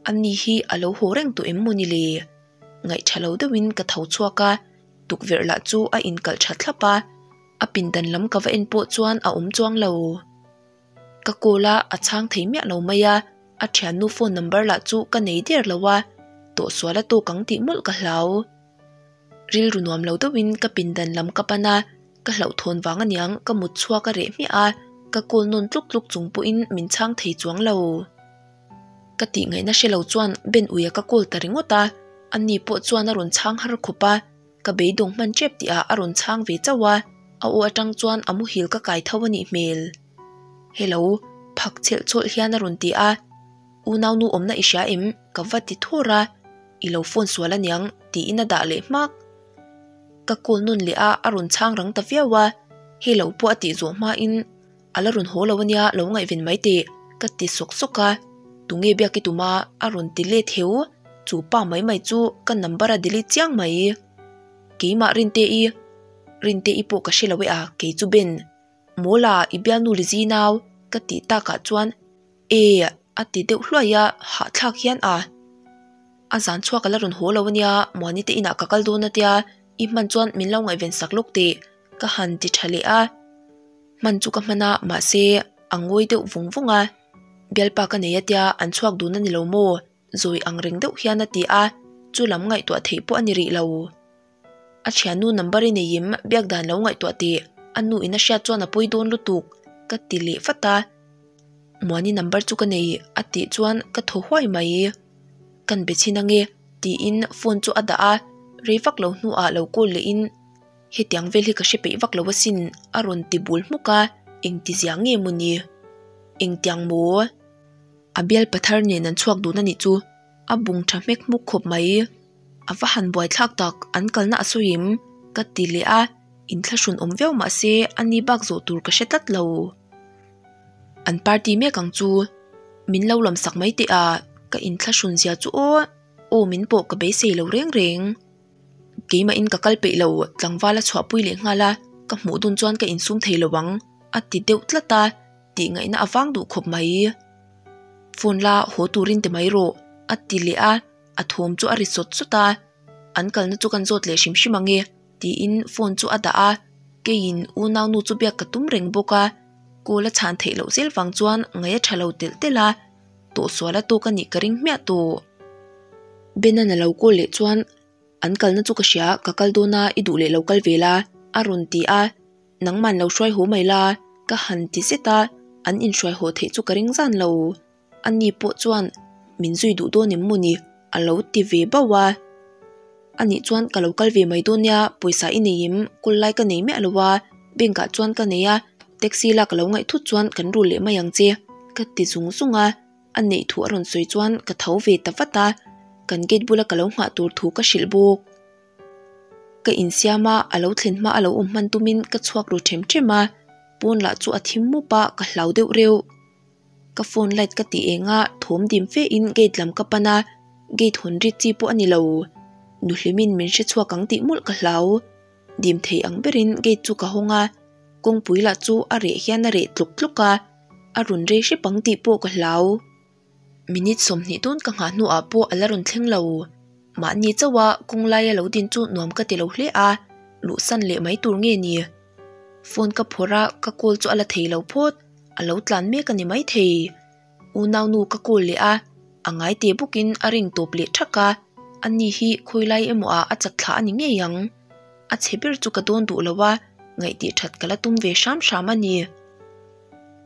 Ani hi a lo haw reng tawh em mawni le? Ngaihtha lo deuhin ka tho chhuak a, tukverh lah chu a inkalh tha thlap a, a pindan lam ka va en pawh chuan a awm chuang lo. Ka call a, a chhang thei miah lo mai a, a thiannu phone number lah chu ka nei der lo a, tawhsual a tawk ang tih mawlh ka hlau. Rilru nuam lo deuhin ka pindan lam ka pan a, ka hlauhthawn vang aniang ka mut chhuak a reh hmiah a, ka call nawn tluk tluk chung pawhin min chhang thei chuang lo. Ka tih ngaihna hre lo chuan Ben Uia ka call ta ringawt a, ani pawh chuan a rawn chhang har khawp a, Ka beidawng hman tep tih ah a rawn chhang ve chauh a, a aw atang chuan a muhil ka kai tho a nih hmel. Hello, phak chhelh chawlh hian a rawn ti a, Unau nu awmna i hria em? Ka va ti thur a, I lo phone sual aniang tiin a dah leh hmak. Ka call nawn leh a, a rawn chhang rang ta viau a, Hello pawh a tih zawh hmain A la rawn haw lo ania, lo ngaihven mai teh, ka ti sawk sawk a. Tunge biak i tum a? A rawn ti let heu. Chu pa mai mai chu ka number a delete chiang mai. Keimah Rinte-i, Rinte-i pawh ka hre lo e a, kei chu Ben. Mawla, i bialnu Lizzy nau, ka tih takah chuan E! A ti deuh hluai a, hahthlak hian a. A zan chhuak a la rawn haw lo ania, Muani te inah ka kal dawn atia, i hman chuan min lo ngaihven sak lawk teh, ka han ti tha leh a. Hman chu ka hman a, mahse a ngawi deuh vung vung a. Bialpa ka nei atia an chhuak dun a ni lo maw? Zawi ang reng deuh hian a ti a, chu lam ngaihtuah theih pawh a ni rih lo. A thiannu number i nei em? Biak dan lo ngaihtuah teh, a nu in a hriat chuan a pawi dawn lutuk, ka ti leh vat a. Muani number chu ka nei a tih chuan ka thaw huai mai. Kan be chhin ange tiin phone chu a dah a, rei vak lo hnuah lo call leh in Hetiang vel hi ka hre peih vak lo asin, a rawn ti bul hmuk a, engti zia nge maw ni? Engtiang maw? A bial pathar nen an chhuak dun a nih chu, a bung tha hmek hmuk khawp mai. A va han buaithlak tak, an kalna a sawi em? Ka ti leh a, inthlahrun awm viau mah se a ni bak zawh tur ka hre tlat lo. An party mek ang chu, min lo lam sak mai teh a, ka inthlahrun zia chu aw, aw min pawh ka beisei lo reng reng. Keimahin ka kal peih lo, tlangval a chhuahpui leh nghal a, ka hmuh dun chuan ka insum thei lo ang, a ti deuh tlat a, tih ngaihna a vang duh khawp mai. Phone la haw turin ti mai rawh, a ti leh a, A thawm chu a ri sawt sawt a, an kalna chu kan zawt leh hrim hrim ang e tiin phone chu a dah a, keiin unaunu chu biak ka tum reng bawk a, call a chhan theih loh zel vang chuan ngaih a tha lo telh telh a, tawhsual a tawk a nih ka ring hmiah tawh. Benan a lo call leh chuan an kalna chu ka hria, ka kal dawn a, i duh leh lo kal ve la a rawn ti a, nangman lo hruai haw mai la ka han ti zet a, an inhruai haw theih chu ka ring zan lo. Ani pawh chuan min zui duh dawn em maw ni a lo ti ve bauh a. Anih chuan ka lo kal ve mai dawn nia, pawisa i nei em? Kawl lai ka nei miah lo a, bank ah chuan ka nei a, taxi lak ka lo ngaih thut chuan kan rul leh mai ang che ka ti zung zung a. A neih thu a rawn sawi chuan ka tho ve ta vat a, kan gate bula ka lo nghah tur thu ka hrilh bawk. Ka insiam a, a lo thlen hma a lo awm hman tumin ka chhuak ru them them a, pawn lah chu a thim mup a, ka hlau deuh reuh. Ka phone light ka tih eng a, thawm dim fe in gate lam ka pan a, gate hawn rik chi pawh a ni lo. Nuhlimin min hre chhuak ang tih mawlh ka hlau. Dim thei ang berin gate chu ka hawng a, kawngpui lah chu a reh hian a reh tluk tluk a, a rawn rei hrep ang tih pawh ka hlau. Minute 20 dawn ka nghah hnuah pawh a la rawn thleng lo. Mahni chauha kawng laia lo din chu nuam ka ti lo hle a, luhsan leh mai tur nge ni? Phone ka phawrh a, ka call chu a la thei lo phawt. A lo tlan mek a ni maithei. Unaunu ka call leh a, a ngai te bawkin a ring tawp leh thak a, ani hi khawi lai emaw ah a chat thla a ni ngei ang. A chhe ber chu ka dawn duh lo a, ngaihtih that ka la tum ve hram hram a ni.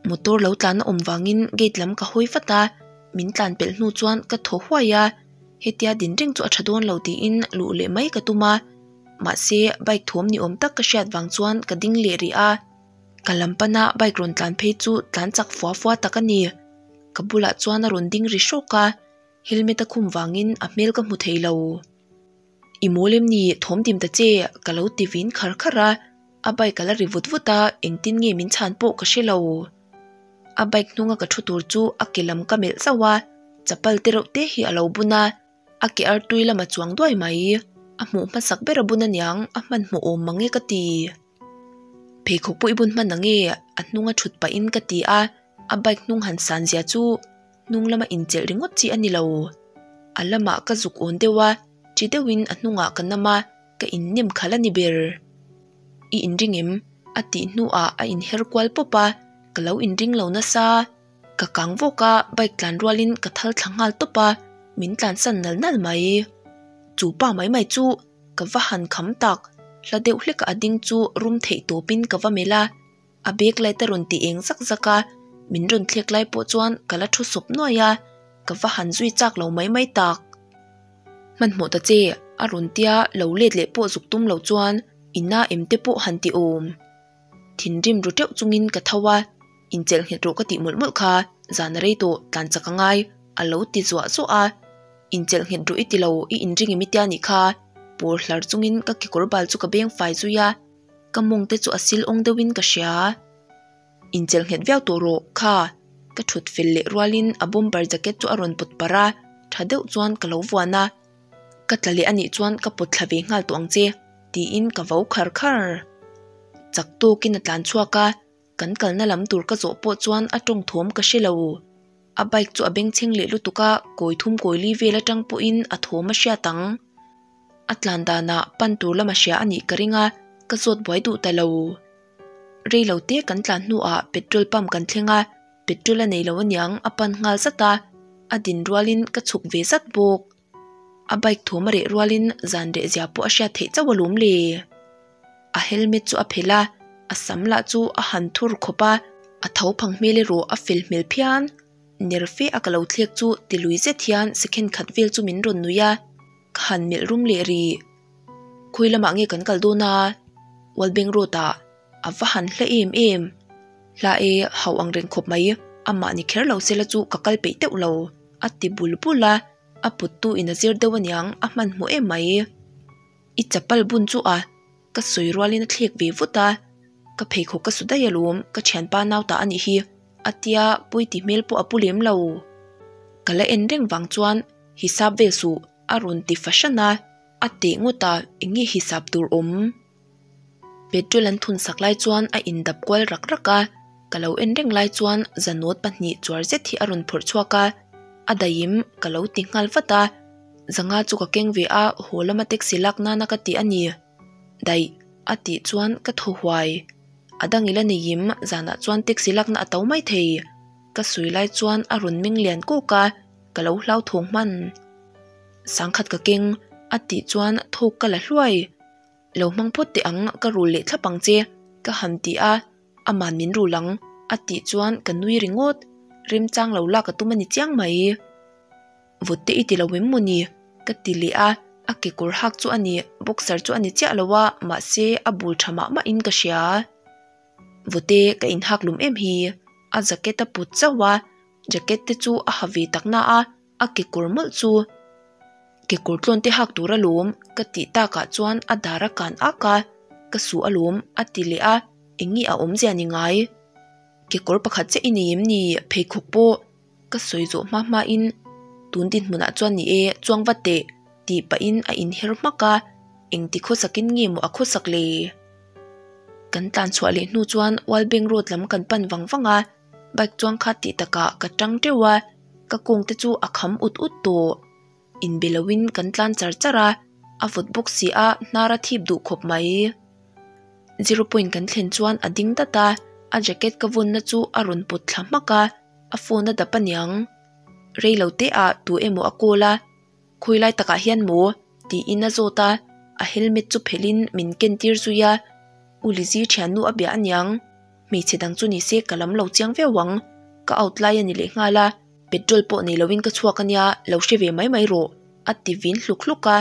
Motor lo tlan a awm vangin gate lam ka hawi vat a, min tlan pelh hnu chuan ka thaw huai a, hetia din reng chu a tha dawn lo tiin luh leh mai ka tum a, mahse bike thawm ni awm tak ka hriat vang chuan ka ding leh rih a. Ka lam pana bike rawn tlan phei chu tlan chak fua fua tak a ni. Ka bulah chuan a rawn ding ri hrawk a, helmet a khum vangin a hmel ka hmu thei lo. I mawl em ni, thawm dim ta che, ka lo ti vin khar khar a, a bike a la ri vut vut a, engtin nge min chhan pawh ka hre lo. A bike hnunga ka thu tur chu a ke lam ka melh zauh a, chapal te reuh te hi a lo bun a, A ke artui lama chuang duai mai. A hmuh hmasak ber a bun aniang, a hmanhmawh awm mang e ka ti. Pheikhawk pawh i bun hman ang e, a hnunga thut pahin ka ti a, a bike hnung han san zia chu hnung lama inchelh ringawt chi a ni lo. A lamah ka zuk awn deuh a, chi deuhin a hnungah ka nam a, ka innem khalh a ni ber. I inring em? A tih hnuah a inher kual pawp a, ka lo inring lo nasa. Ka kang vawk a, bike tlan rualin ka thal thla nghal tawp a, min tlansan nal nal mai. Chu pa mai mai chu ka va han kham tak, hla deuh hlek a ding chu rum theih tawpin ka va melh a, a bag light a rawn ti eng zak zak a, min rawn thlek lai pawh chuan ka la thu sawp nuai a, ka va han zui chak lo mai mai tak. Hmanhmawh ta che, a rawn tia lo let leh pawh zuk tum lo chuan ina em te pawh han ti awm. Thinrim ru teuh chungin ka tho a, Inchelh nghet rawh ka tih mawlh mawlh kha, zan a rei tawh, tlan chak a ngai, a lo ti zuah zuah a. Inchelh nghet rawh i ti lo, i inring em i tia nih kha, pawr hlar chungin ka kekawr bal chu ka beng fai zui a, ka mawng te chu a sil awng deuhin ka hria. Inchelh nghet viau tawh rawh, kha, ka thut fel leh rualin a bomber jacket chu a rawn pawt parh a, tha deuh chuan ka lo vuan a. Ka tla leh anih chuan ka pawt thla ve nghal tawh ang che, tiin ka vo khar khar. Chak tawkin a tlan chhuak a, kan kalna lam tur ka zawh pawh chuan a tawng thawm ka hre lo. A bike chu a bengchheng leh lutuk a, kawi thum kawi li vel atang pawhin a thawm a hriat ang. A tlan danah pan tur lama hria anih ka ring a, ka zawt buai duh ta lo. Rei lo te kan tlan hnuah petrol pump kan thleng a, petrol a nei lo aniang a pan nghal zat a, a din rualin ka chhuk ve zat bawk. A bike thawm a reh rualin zan reh zia pawh a hriat theih chauh alawm le. A helmet chu a phelh a, a sam lah chu a han thur khawp a, a tho phang hmel erawh a fel hmel phian. Ner fe a ka lo thlek chu ti lui zet hian second khat vel chu min rawn nui a, ka han melh rum leh rih. Khawi lamah nge kan kal dawn a? Walbeng Road ah a va han hla em em. Hla e, hauh ang reng khawp mai, amah ni kher lo sela chu ka kal peih teuh lo, a ti bul bul a, a puttu in a zir deuh aniang a hmanhmawh em mai. I chapal bun chu a, ka sawi rualin a thlek ve vut a, ka pheikhawk ka su daih alawm, ka thianpa nau ta anih hi, a tia pawi ti hmel pawh a pu lem lo. Ka la en reng vang chuan hisap vel suh a rawn ti fahran a, a teh ngawt a, eng nge hisap tur awm? Petrol an thun sak lai chuan a indap kual rak rak a, ka lo en reng lai chuan zanawt pahnih chuar zet hi a rawn phawrh chhuak a, a daihim ka lo ti nghal vat a, Zanga chu ka keng ve a, haw lama taxi lak nana ka ti a ni. Daih, a tih chuan ka thaw huai. A dang ila neiim, zanah chuan taxi lakna a to mai thei. Ka sawi lai chuan a rawn meng lian kawk a, ka lo hlauthawng hman. Sangkhat ka keng, a tih chuan thawk ka la hluai. Lo hmang phawt teh ang, ka rul leh thlap ang che, ka han ti a, aman min rul ang, a tih chuan ka nui ringawt. Remchang lo lak a tum a ni chiang mai. Vawt te i ti lo em maw ni? Ka ti leh a, a kekawr hak chu a ni, boxer chu a ni chiah lo a, mahse a bul tha mah mah in ka hria. Vawte ka inhak lum em hi, a jacket a put chauh a, jacket te chu a ha ve tak na a, a kekawr mawlh chu kekawr tlawn te hak tur alawm ka tih takah chuan a dar a kan ak a, ka suh alawm a ti leh a, eng nge a awmzia ni ngai? Kekawr pakhat chiah i nei em ni pheikhawk pawh? Ka sawi zawh hma hmain tun dinhmunah chuan ni e, chuang va teh tih pahin a inher hmak a, engti khawsakin nge maw a khawsak le? Kan tlan chhuah leh hnu chuan World Bank Road lam kan pan vang vang a, bike chuang kha tih takah ka tang teuh a, ka kawng te chu a kham ut ut tawh. Inbe loin kan tlan char char a, a vawt bawk si a, hnar a thip duh khawp mai. Zero point kan thlen chuan a ding dat a, a jacket ka vawnna chu a rawn pawt thla hmak a, a phone a dap aniang. Rei lo te ah tu emaw a call a, Khawi lai takah hian maw? tiin a zawt a, a helmet chu phelhin min ken tir zui a, U Lizzy thiannu a bia aniang, hmeichhe dang chu nise ka lam lo chiang viau ang, ka out lai a ni leh nghal a, petrol pawh nei loin ka chhuak ania, lo hre ve mai mai rawh, a ti vin hluk hluk a,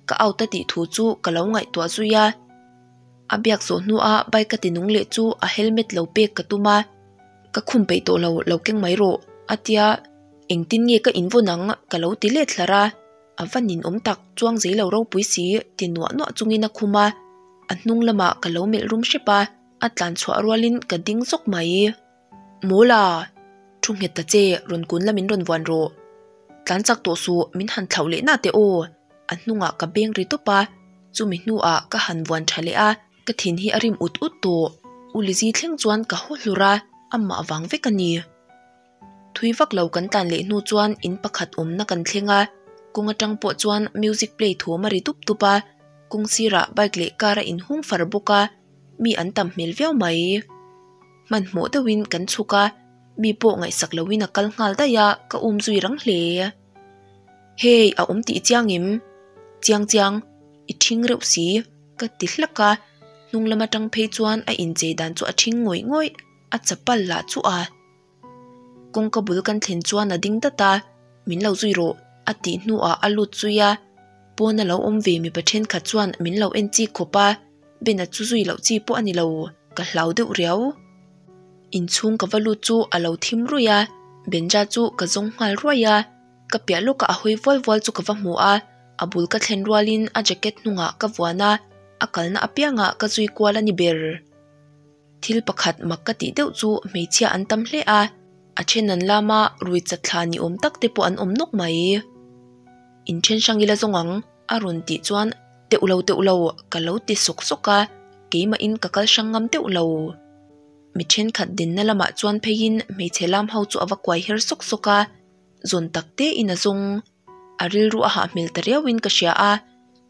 ka out a tih thu chu ka lo ngaihtuah zui a. A biak zawh hnua bike a ti nung leh chu a helmet lo pek ka tum a, ka khum peih tawh lo, lo keng mai rawh, a tia, engtin nge ka invawn ang ka lo ti let hlar a, a va ninawm tak, chuang zei lo ropui si ti nuah nuah chungin a khum a, a hnung lamah ka lo melh rum hrep a, a tlan chhuah rualin ka ding zawk mai. Mawla! Thu nghet ta che, rawn kun la min rawn vuan rawh. Tlan chak tawh suh, min han thlauh leh na teh aw. A hnungah ka beng ri tawp a, chumi hnuah ka han vuan tha leh a, ka thin hi a rim ut ut tawh. U Lizzy thleng chuan ka haw hlur a, amah vang vek a ni. Thui vak lo kan tlan leh hnu chuan in pakhat awmna kan thleng a, kawng atang pawh chuan music play thawm a ri dup dup a, kawng sirah bike leh car a inhung far bawk a, mi an tam hmel viau mai. Hmanhmawh deuhin kan chhuk a, mi pawh ngaihsak loin a kal nghal daih a, ka um zui rang hle. Hey, a awm tih chiang em? Chiang chiang, i ṭhing reuh si, ka ti hlak a, hnung lam aṭang phei chuan a inchei dan chu a ṭhing ngawih ngawih, a chapal lah chu a. Kawngka bul kan thlen chuan a ding dat a, Min lo zui rawh, a tih hnuah a lut zui a. Pawn a lo awm ve mipa thenkhat chuan min lo en chik khawp a, Bena chu zui loh chi pawh a ni lo, ka hlau deuh riau. Inchhung ka va lut chu a lo thim ruih a, Benja chu ka zawng nghal ruai a, ka piah lawkah a hawi vual vual chu ka va hmu a, a bul ka thlen rualin a jacket hnungah ka vuan a, a kalna apiangah ka zui kual a ni ber. Thil pakhat mak ka tih deuh chu hmeichhia an tam hle a, a then an lam a, rui chat thla ni awm tak te pawh an awm nawk mai. In then hrang ila zawng ang, a rawn tih chuan teuh lo teuh lo ka lo ti sawk sawk a, keimahin ka kal hrang ngam teuh lo. Mi thenkhat dinna lamah chuan pheiin hmeichhe lam ho chu a va kuai her sawk sawk a, zawn tak tein a zawng. A rilru a hah hmel ta riauin ka hria a,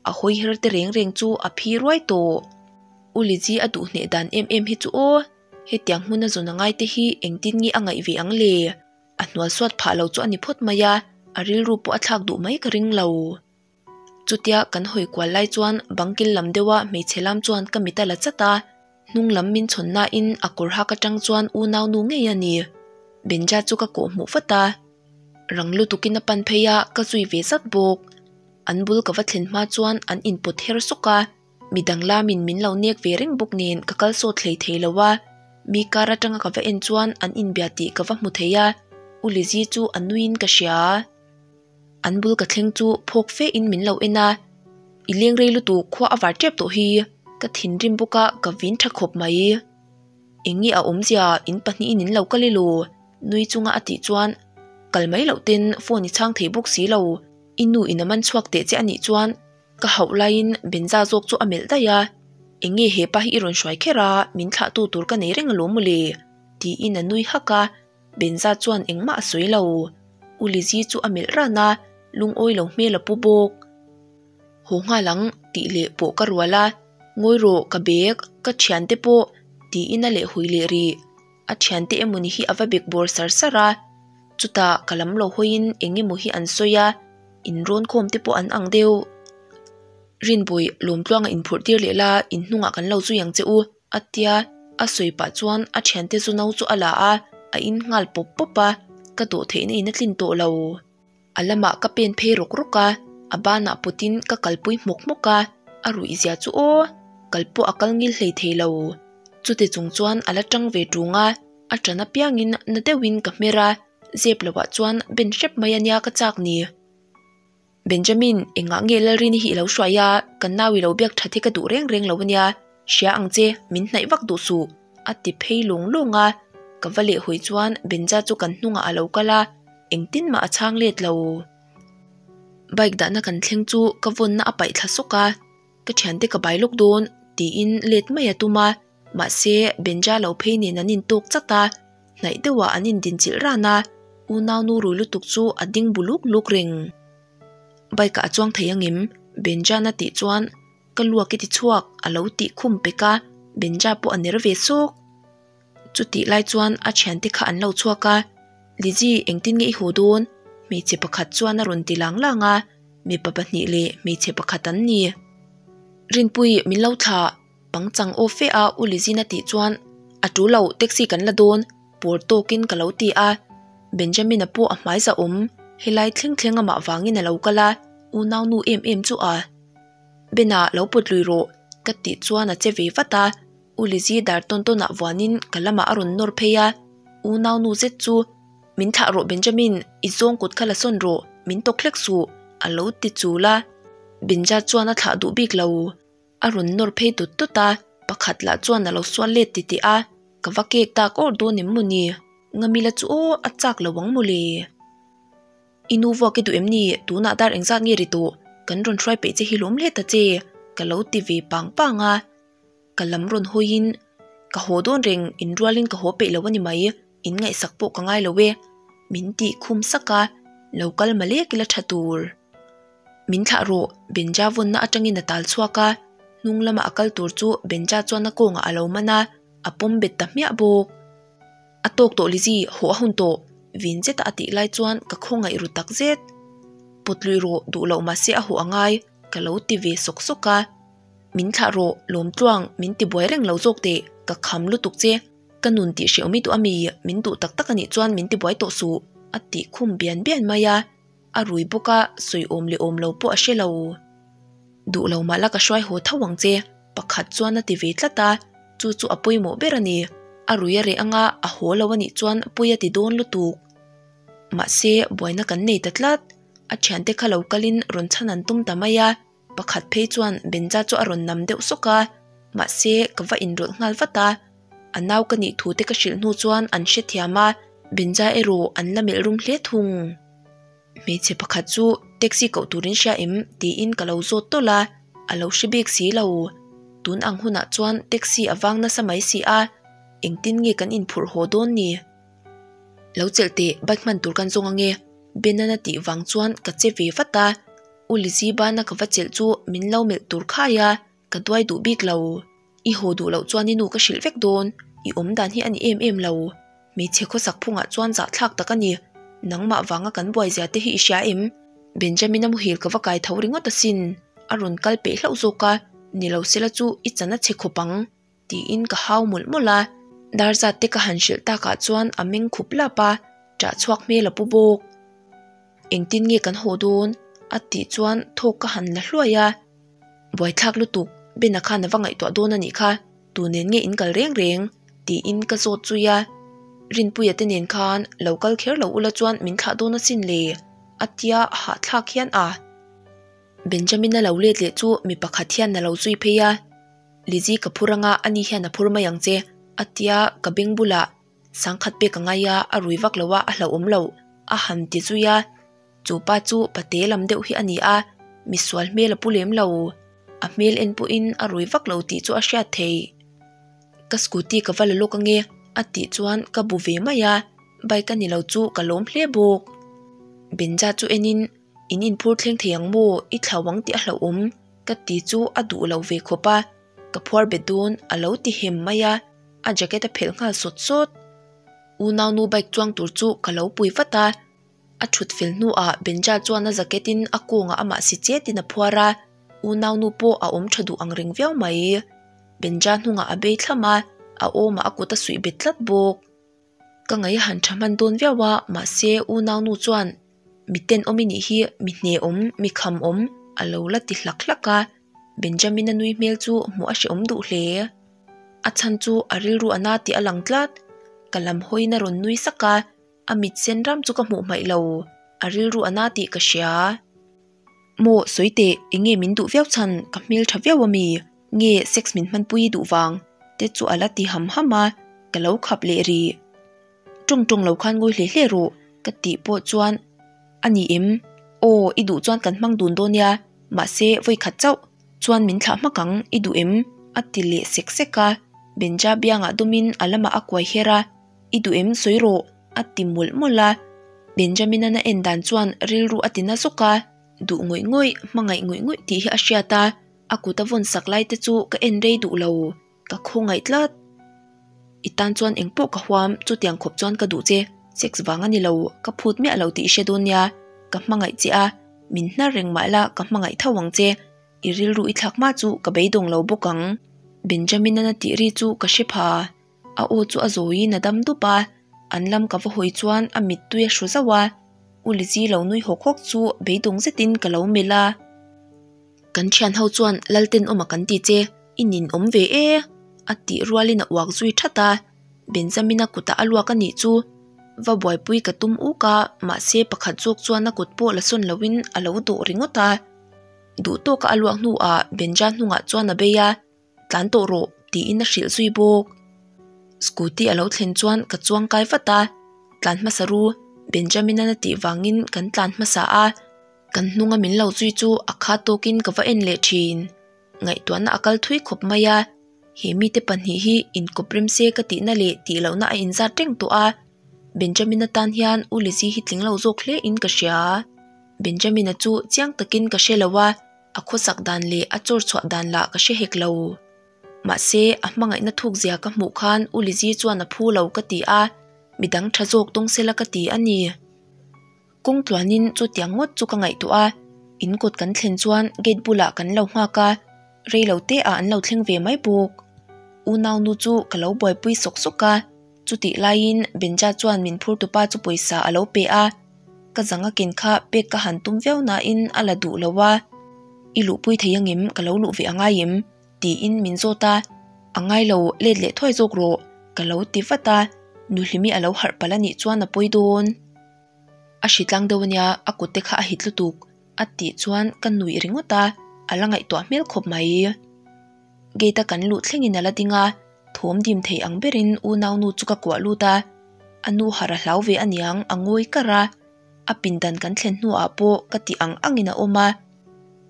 a hawi her te reng reng chu a phi ruai tawh. U Lizzy a duh hneh dan em em hi chu aw, hetiang hmuna zawn a ngai te hi engtin nge a ngaih ve ang le? A hnual suat phah lo chu a ni phawt mai a, a rilru pawh a thlak duh mai ka ring lo. Chutia kan hawi kual lai chuan bangkil lam deuha hmeichhe lam chuan ka mit a la chat a, hnung lam min chhawn nain a kawr hak atang chuan unau nu ngei a ni. Benja chu ka kawh hmuh vat a. Rang lutukin a pan phei a, ka zui ve zat bawk. An bul ka va thlen hma chuan an inpawt her sawk a, midang lamin min lo nek ve reng bawk nen ka kal sawt hlei thei lo a. Mi kar atanga ka va en chuan an inbia tih ka va hmu thei a, U Lizzy chu a nuiin ka hria. An bul ka thleng chu phawk fe in min lo en a, I leng rei lutuk khua a var tep tawh hi, ka thinrim bawk a ka vin tha khawp mai. Eng nge a awmzia in pahnihin in lo kal elaw? Nui chunga a tih chuan kal mai loh ten phone i chhang thei bawk si lo, i nu in a man chhuak teh che a nih chuan ka hauh laiin Benza zawk chu a melh daih a, Eng nge hepa hi i rawn hruai kher a, min thlahtu tur ka nei reng alawm mawle? tiin a nui hak a. Benza chuan engmah a sawi lo. U Lizzy chu a melh ran a. lungawi lo hmel a pu bawk. Haw nghal ang tih leh pawh ka rual a, ngawi rawh ka bag ka thiante pawh tiin a leh hui leh rih. A thiante emawni hi a va bek bawr sar sar a, chutah ka lam lo hawiin eng emaw hi an sawi a, inrawn khawm te pawh an ang deuh. Rinbawi lawmtluanga inphurh tir leh la inhnungah kan lo zui ang che u a tia a sawi pah chuan a thiante zu no chu a la a, a in nghal pawp pawp a, ka dawh theihna in a tlin tawh lo. A lamah ka pen phei rawk rawk a, a banah pawtin ka kalpui hmawk hmawk a, a ruih zia chu aw, kal pawh a kal ngil hlei thei lo. Chute chung chuan a la tang ve tung a, a tan apiangin na deuhin ka hmer a, zep lohah chuan ben hrep mai ania ka chak ni. Benjamin, engah nge Lalrini hi i lo hruai a, kan nau i lo biak that hi ka duh reng reng lo ania, hria ang che, min hnaih vak duh suh, a ti phei lung lung a, ka va leh hawi chuan Benja chu kan hnungah a lo kal a, engtin mah a chhang let lo. Bike dahna kan thleng chu ka vawnna a paih thla sawk a, ka thiante ka bai lawk dawn tiin let mai a tum a, mahse Benja lo phei nen an intawk chat a. Hnaih deuhah an indinchilh ran a, unaunu rui lutuk chu a ding bu luk luk reng. Bike ah a chuang thei angem? Benjana tih chuan ka luak i ti chhuak a lo tih khum pek a, Benja pawh a ner ve sawk. Chutih lai chuan a thiante kha an lo chhuak a, Lizzy engtin nge i haw dawn? Hmeichhe pakhat chuan a rawn ti lang lang a, mipa pahnih leh hmeichhe pakhat an ni. Rinpui min lo thlah. Pangchang aw fe a U Lizina tih chuan a tul lo taxi kan la dawn pawr tawkin ka lo ti a, Benjamin-a pawh a hmai za awm, helai thleng thleng amah vangin a lo kal a, unau nu em em chu a. Ben-a lo pawt lui rawh ka tih chuan a che ve vat a, U Lizzy dar tawn tawnah vuanin ka lamah a rawn nawr phei a, unau nu zet chu min thlah rawh Benjamin, i zawng kut kha la sawn rawh, min tawk hlek suh a lo ti chul a, Benja chuan a thlah duh bik lo. A rawn nawr phei tut tut a, pakhat lah chuan a lo sual let titih a, ka va kek tak awr dawn em maw ni? Ngamila chu aw a chak lo ang maw le? I nu vuak i duh em ni? Tunah dar engzat nge ri tawh? Kan rawn hruai peih che hi lawm hle ta che, ka lo ti ve pang pang a. Ka lam rawn hawiin, Ka haw dawn reng, inrualin ka haw peih lo a ni mai, in ngaihsak pawh ka ngai lo e, min tih khum sak a, lo kal malek ila tha tur. Min thlah rawh, Benja vawnna atangin a tal chhuak a, hnung lama a kal tur chu Benja chuan a kawngah a lo man a, a pawm bet ta hmiah bawk. A tawk tawh Lizzy, haw a hun tawh, vin zeta a tih lai chuan ka khawngaih ru tak zet. Pawt lui rawh, duh loh mahse a haw a ngai, ka lo ti ve sawk sawk a. Min thlah rawh, Lawmtluang, min ti buai reng lo zawk teh, ka kham lutuk che. Ka nun tih hrehawm i duh a mi, min duh tak tak a nih chuan min ti buai tawh suh, a tih khum bian bian mai a. A rui bawk a, sawi awm leh awm lo pawh a hre lo. Duh lo mah la ka hruai haw tho ang che, pakhat chuan a ti ve tlat a, chu chu a pawimawh ber a ni. A rui a reh anga a haw lo a nih chuan pawi a ti dawn lutuk. Mahse, buaina kan nei ta tlat. A thiante kha lo kalin rawn chhan an tum ta mai a. Pakhat phei chuan Benja chu a rawn nam deuh sawk a, mahse ka va inrawlh nghal vat a. A nau ka nih thu te ka hrilh hnu chuan an hrethiam a, Benja erawh an la melh rum hle thung. Hmeichhe pakhat chu taxi koh turin hria em tiin ka lo zawt tawlh a, a lo hre bik si lo. Tun ang hunah chuan taxi a vang nasa mai si a, engtin nge kan inphurh haw dawn ni? Lo chelh teh, bike hman tur kan zawng ange, Benan a tih vang chuan ka che ve vat a. U Lizzy bana ka va chelh chu min lo melh tur khai a, ka duai duh bik lo. I haw duh loh chuan i nu ka hrilh vek dawn, i awm dan hi a ni em em lo. Hmeichhe khawsak phungah chuan zahthlak tak a ni. Nangmah vanga kan buai zia te hi i hria em? Benjamin-a muhil ka va kai tho ringawt asin, a rawn kal peih hlauh zawk a, ni lo sela chu i chan a chhe khawp ang. Tiin ka hau mawlh mawlh a, dar zat te ka han hrilh takah chuan a meng khup lap a, ṭah chhuak hmel a pu bawk. Engtin nge kan haw dawn? A tih chuan thawk ka han la hluai a, Buaithlak lutuk, Bena khan a va ngaihtuah dawn a nih kha, tu nen nge in kal reng reng? Tiin ka zawt zui a, Rinpuia te nen khan lo kal kher lo ula chuan min thlah dawn asin le, a tia hahthlak hian a. Benjamin-a lo let leh chu mi pakhat hian a lo zui phei a. Lizzy ka phur anga ani hian a phur mai ang che a tia ka beng bulah sangkhat pek a ngai a, a rui vak lo a, a hlauhawm lo a han ti zui a. Chu pa chu pate lam deuh hi a ni a, misual hmel a pu lem lo. A hmel en pawhin a rui vak lo tih chu a hriat theih. Ka scooty ka va la lawk ange a tih chuan ka bu ve mai a, bike a ni lo chu ka lawm hle bawk. Benja chu enin. In inphur thleng thei ang maw, i thlau ang tih a hlauhawm ka ti chu a duh lo ve khawp a, ka phuar bet dawn a lo ti hem mai a, a jacket a phelh nghal sawt sawt. Unaunu bike chuang tur chu ka lo pui vat a, a thut fel hnuah Benja chuan a jacket in a kawngah amah si chetin a phuar a, unaunu pawh a awm tha duh ang reng viau mai. Benja hnungah a bei thlam a, a awmah a kut a suih bet tlat bawk. Ka ngaih a han tha hman dawn viau a, mahse unaunu chuan mi tenawm i nih hi mi hne awm, mi kham awm a lo la ti hlak hlak a, Benjamin-a nui hmel chu hmuh a hrehawm duh hle. A chhan chu a rilru a na tih a lang tlat, ka lam hawiin a rawn nui sak a, a mit sen ram chu ka hmuh hmaih lo, a rilru a na tih ka hria. Maw sawi teh, eng nge min duh viau chhan, ka hmel tha viau ami? Nge sex min hmanpui i duh vang? te chu a la ti ham ham a, ka lo khap leh rih. Tawng tawng lo khan ngawi hle hle rawh ka tih pawh chuan a ni em? Aw, i duh chuan kan hmang dun dawn nia, mahse vawi khat chauh chuan min thlah hmak ang, i duh em? a ti leh sek sek a, Benja biangah dawmin a lamah a kuai her a, I duh em sawi rawh a ti mawlh mawlh a, Benjamin-an a en dan chuan rilru a ti na zawk a, duh ngawih ngawih, hmangaih ngawih ngawih tih hi a hriat a, a kut a vawn sak lai te chu ka en rei duh lo, ka khawngaih tlat. I tan chuan eng pawh ka huam, chutiang khawp chuan ka duh che, sex vang a ni lo, ka phut miah lo tih i hre dawn nia, ka hmangaih che a, min hnar reng mah la ka hmangaih tho ang che, i rilru i thlak hma chu ka beidawng lo bawk ang. Benjamin-an a tih ri chu ka hre pha. A aw chu a zawiin a dam dup a, an lam ka va hawi chuan a mittui a hru zauh a, U Lizzy lo nui hawk hawk chu beidawng zetin ka lo melh a. Kan thian ho chuan Lalten awm a kan ti che, i nin awm ve e a tih rualin a uak zui that a, Benjamin-a kutah a luak a nih chu va buaipui ka tum uk a, mahse pakhat zawk chuan a kut pawh la sawn loin a lo dawh ringawt a. Duh tawka a luak hnuah Benja hnungah chuan a bei a. Tlan tawh rawh tiin a hrilh zui bawk. Scooty a lo thlen chuan ka chuang kai vat a, tlan hmasa ru Benjamin-an a tih vangin kan tlan hmasa a, kan hnunga min lo zui chu a kha tawkin ka va en leh thin. Ngaihtuahna a kal thui khawp mai a, he mite pahnih hi inkawp rem se ka tihna leh tih lohna a inzat reng tawh a, Benjamin-a tan hian U Lizzy hi tling lo zawk hle in ka hria. Benjamin-a chu chiang takin ka hre lo a. A khawsak dan leh a chawr chhuah dan lah ka hre hek lo. Mahse, a hmangaihna thuk zia ka hmuh khan U Lizzy chuan a phu lo ka ti a, midang tha zawk tawng sela ka ti a ni. Kawng tluanin chutiang ngawt chu ka ngaihtuah a, in kawt kan thlen chuan gate bulah kan lo nghak a, rei lo te ah an lo thleng ve mai bawk. Unau nu chu ka lo buaipui sawk sawk a. Chutih laiin Benja chuan min phur tupa chu pawisa a lo pe a, ka zang a ken kha pek ka han tum viau nain a la duh lo a, I luhpui thei angem ka lo luh ve a ngai em? tiin min zawt a, A ngai lo, let leh thuai zawk rawh ka lo ti vat a, Nuhlimi a lo harh palh a nih chuan a pawi dawn. A hritlang deuh ania, a kut te kha a hit lutuk a tih chuan ka nuih ringawt a, a la ngaihtuah hmel khawp mai. Gate a kan luh thlengin a la ding a, thawm dim thei ang berin unaunu chu ka kuah lut a, a nu harh a hlau ve aniang a ngawi kar a, a pindan kan thlen hnuah pawh ka tih ang angin a awm a,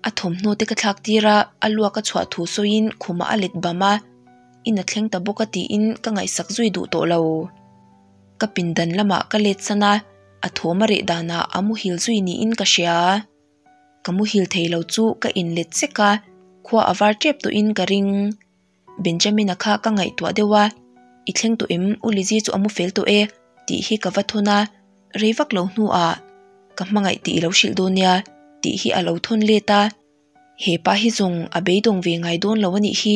a thawmhnaw te ka thlak tir a, a luak a chhuah thu sawiin khumah a let bam a, in a thleng ta bawk a tiin ka ngaihsak zui duh tawh lo. Ka pindan lamah ka let san a, a thawm a reh danah a muhil zui niin ka hria. Ka muhil thei lo chu ka inlet sek a, khua a var tep tawhin ka ring. Benjamin-a kha ka ngaihtuah deuh a, I thleng tawh em? U Lizzy chu a mu fel tawh e tih hi ka va thawn a, rei vak lo hnuah ka hmangaih tih i lo hrilh dawn nia tih hi a lo thawn let a, he pa hi zawng a beidawng ve ngai dawn lo a nih hi.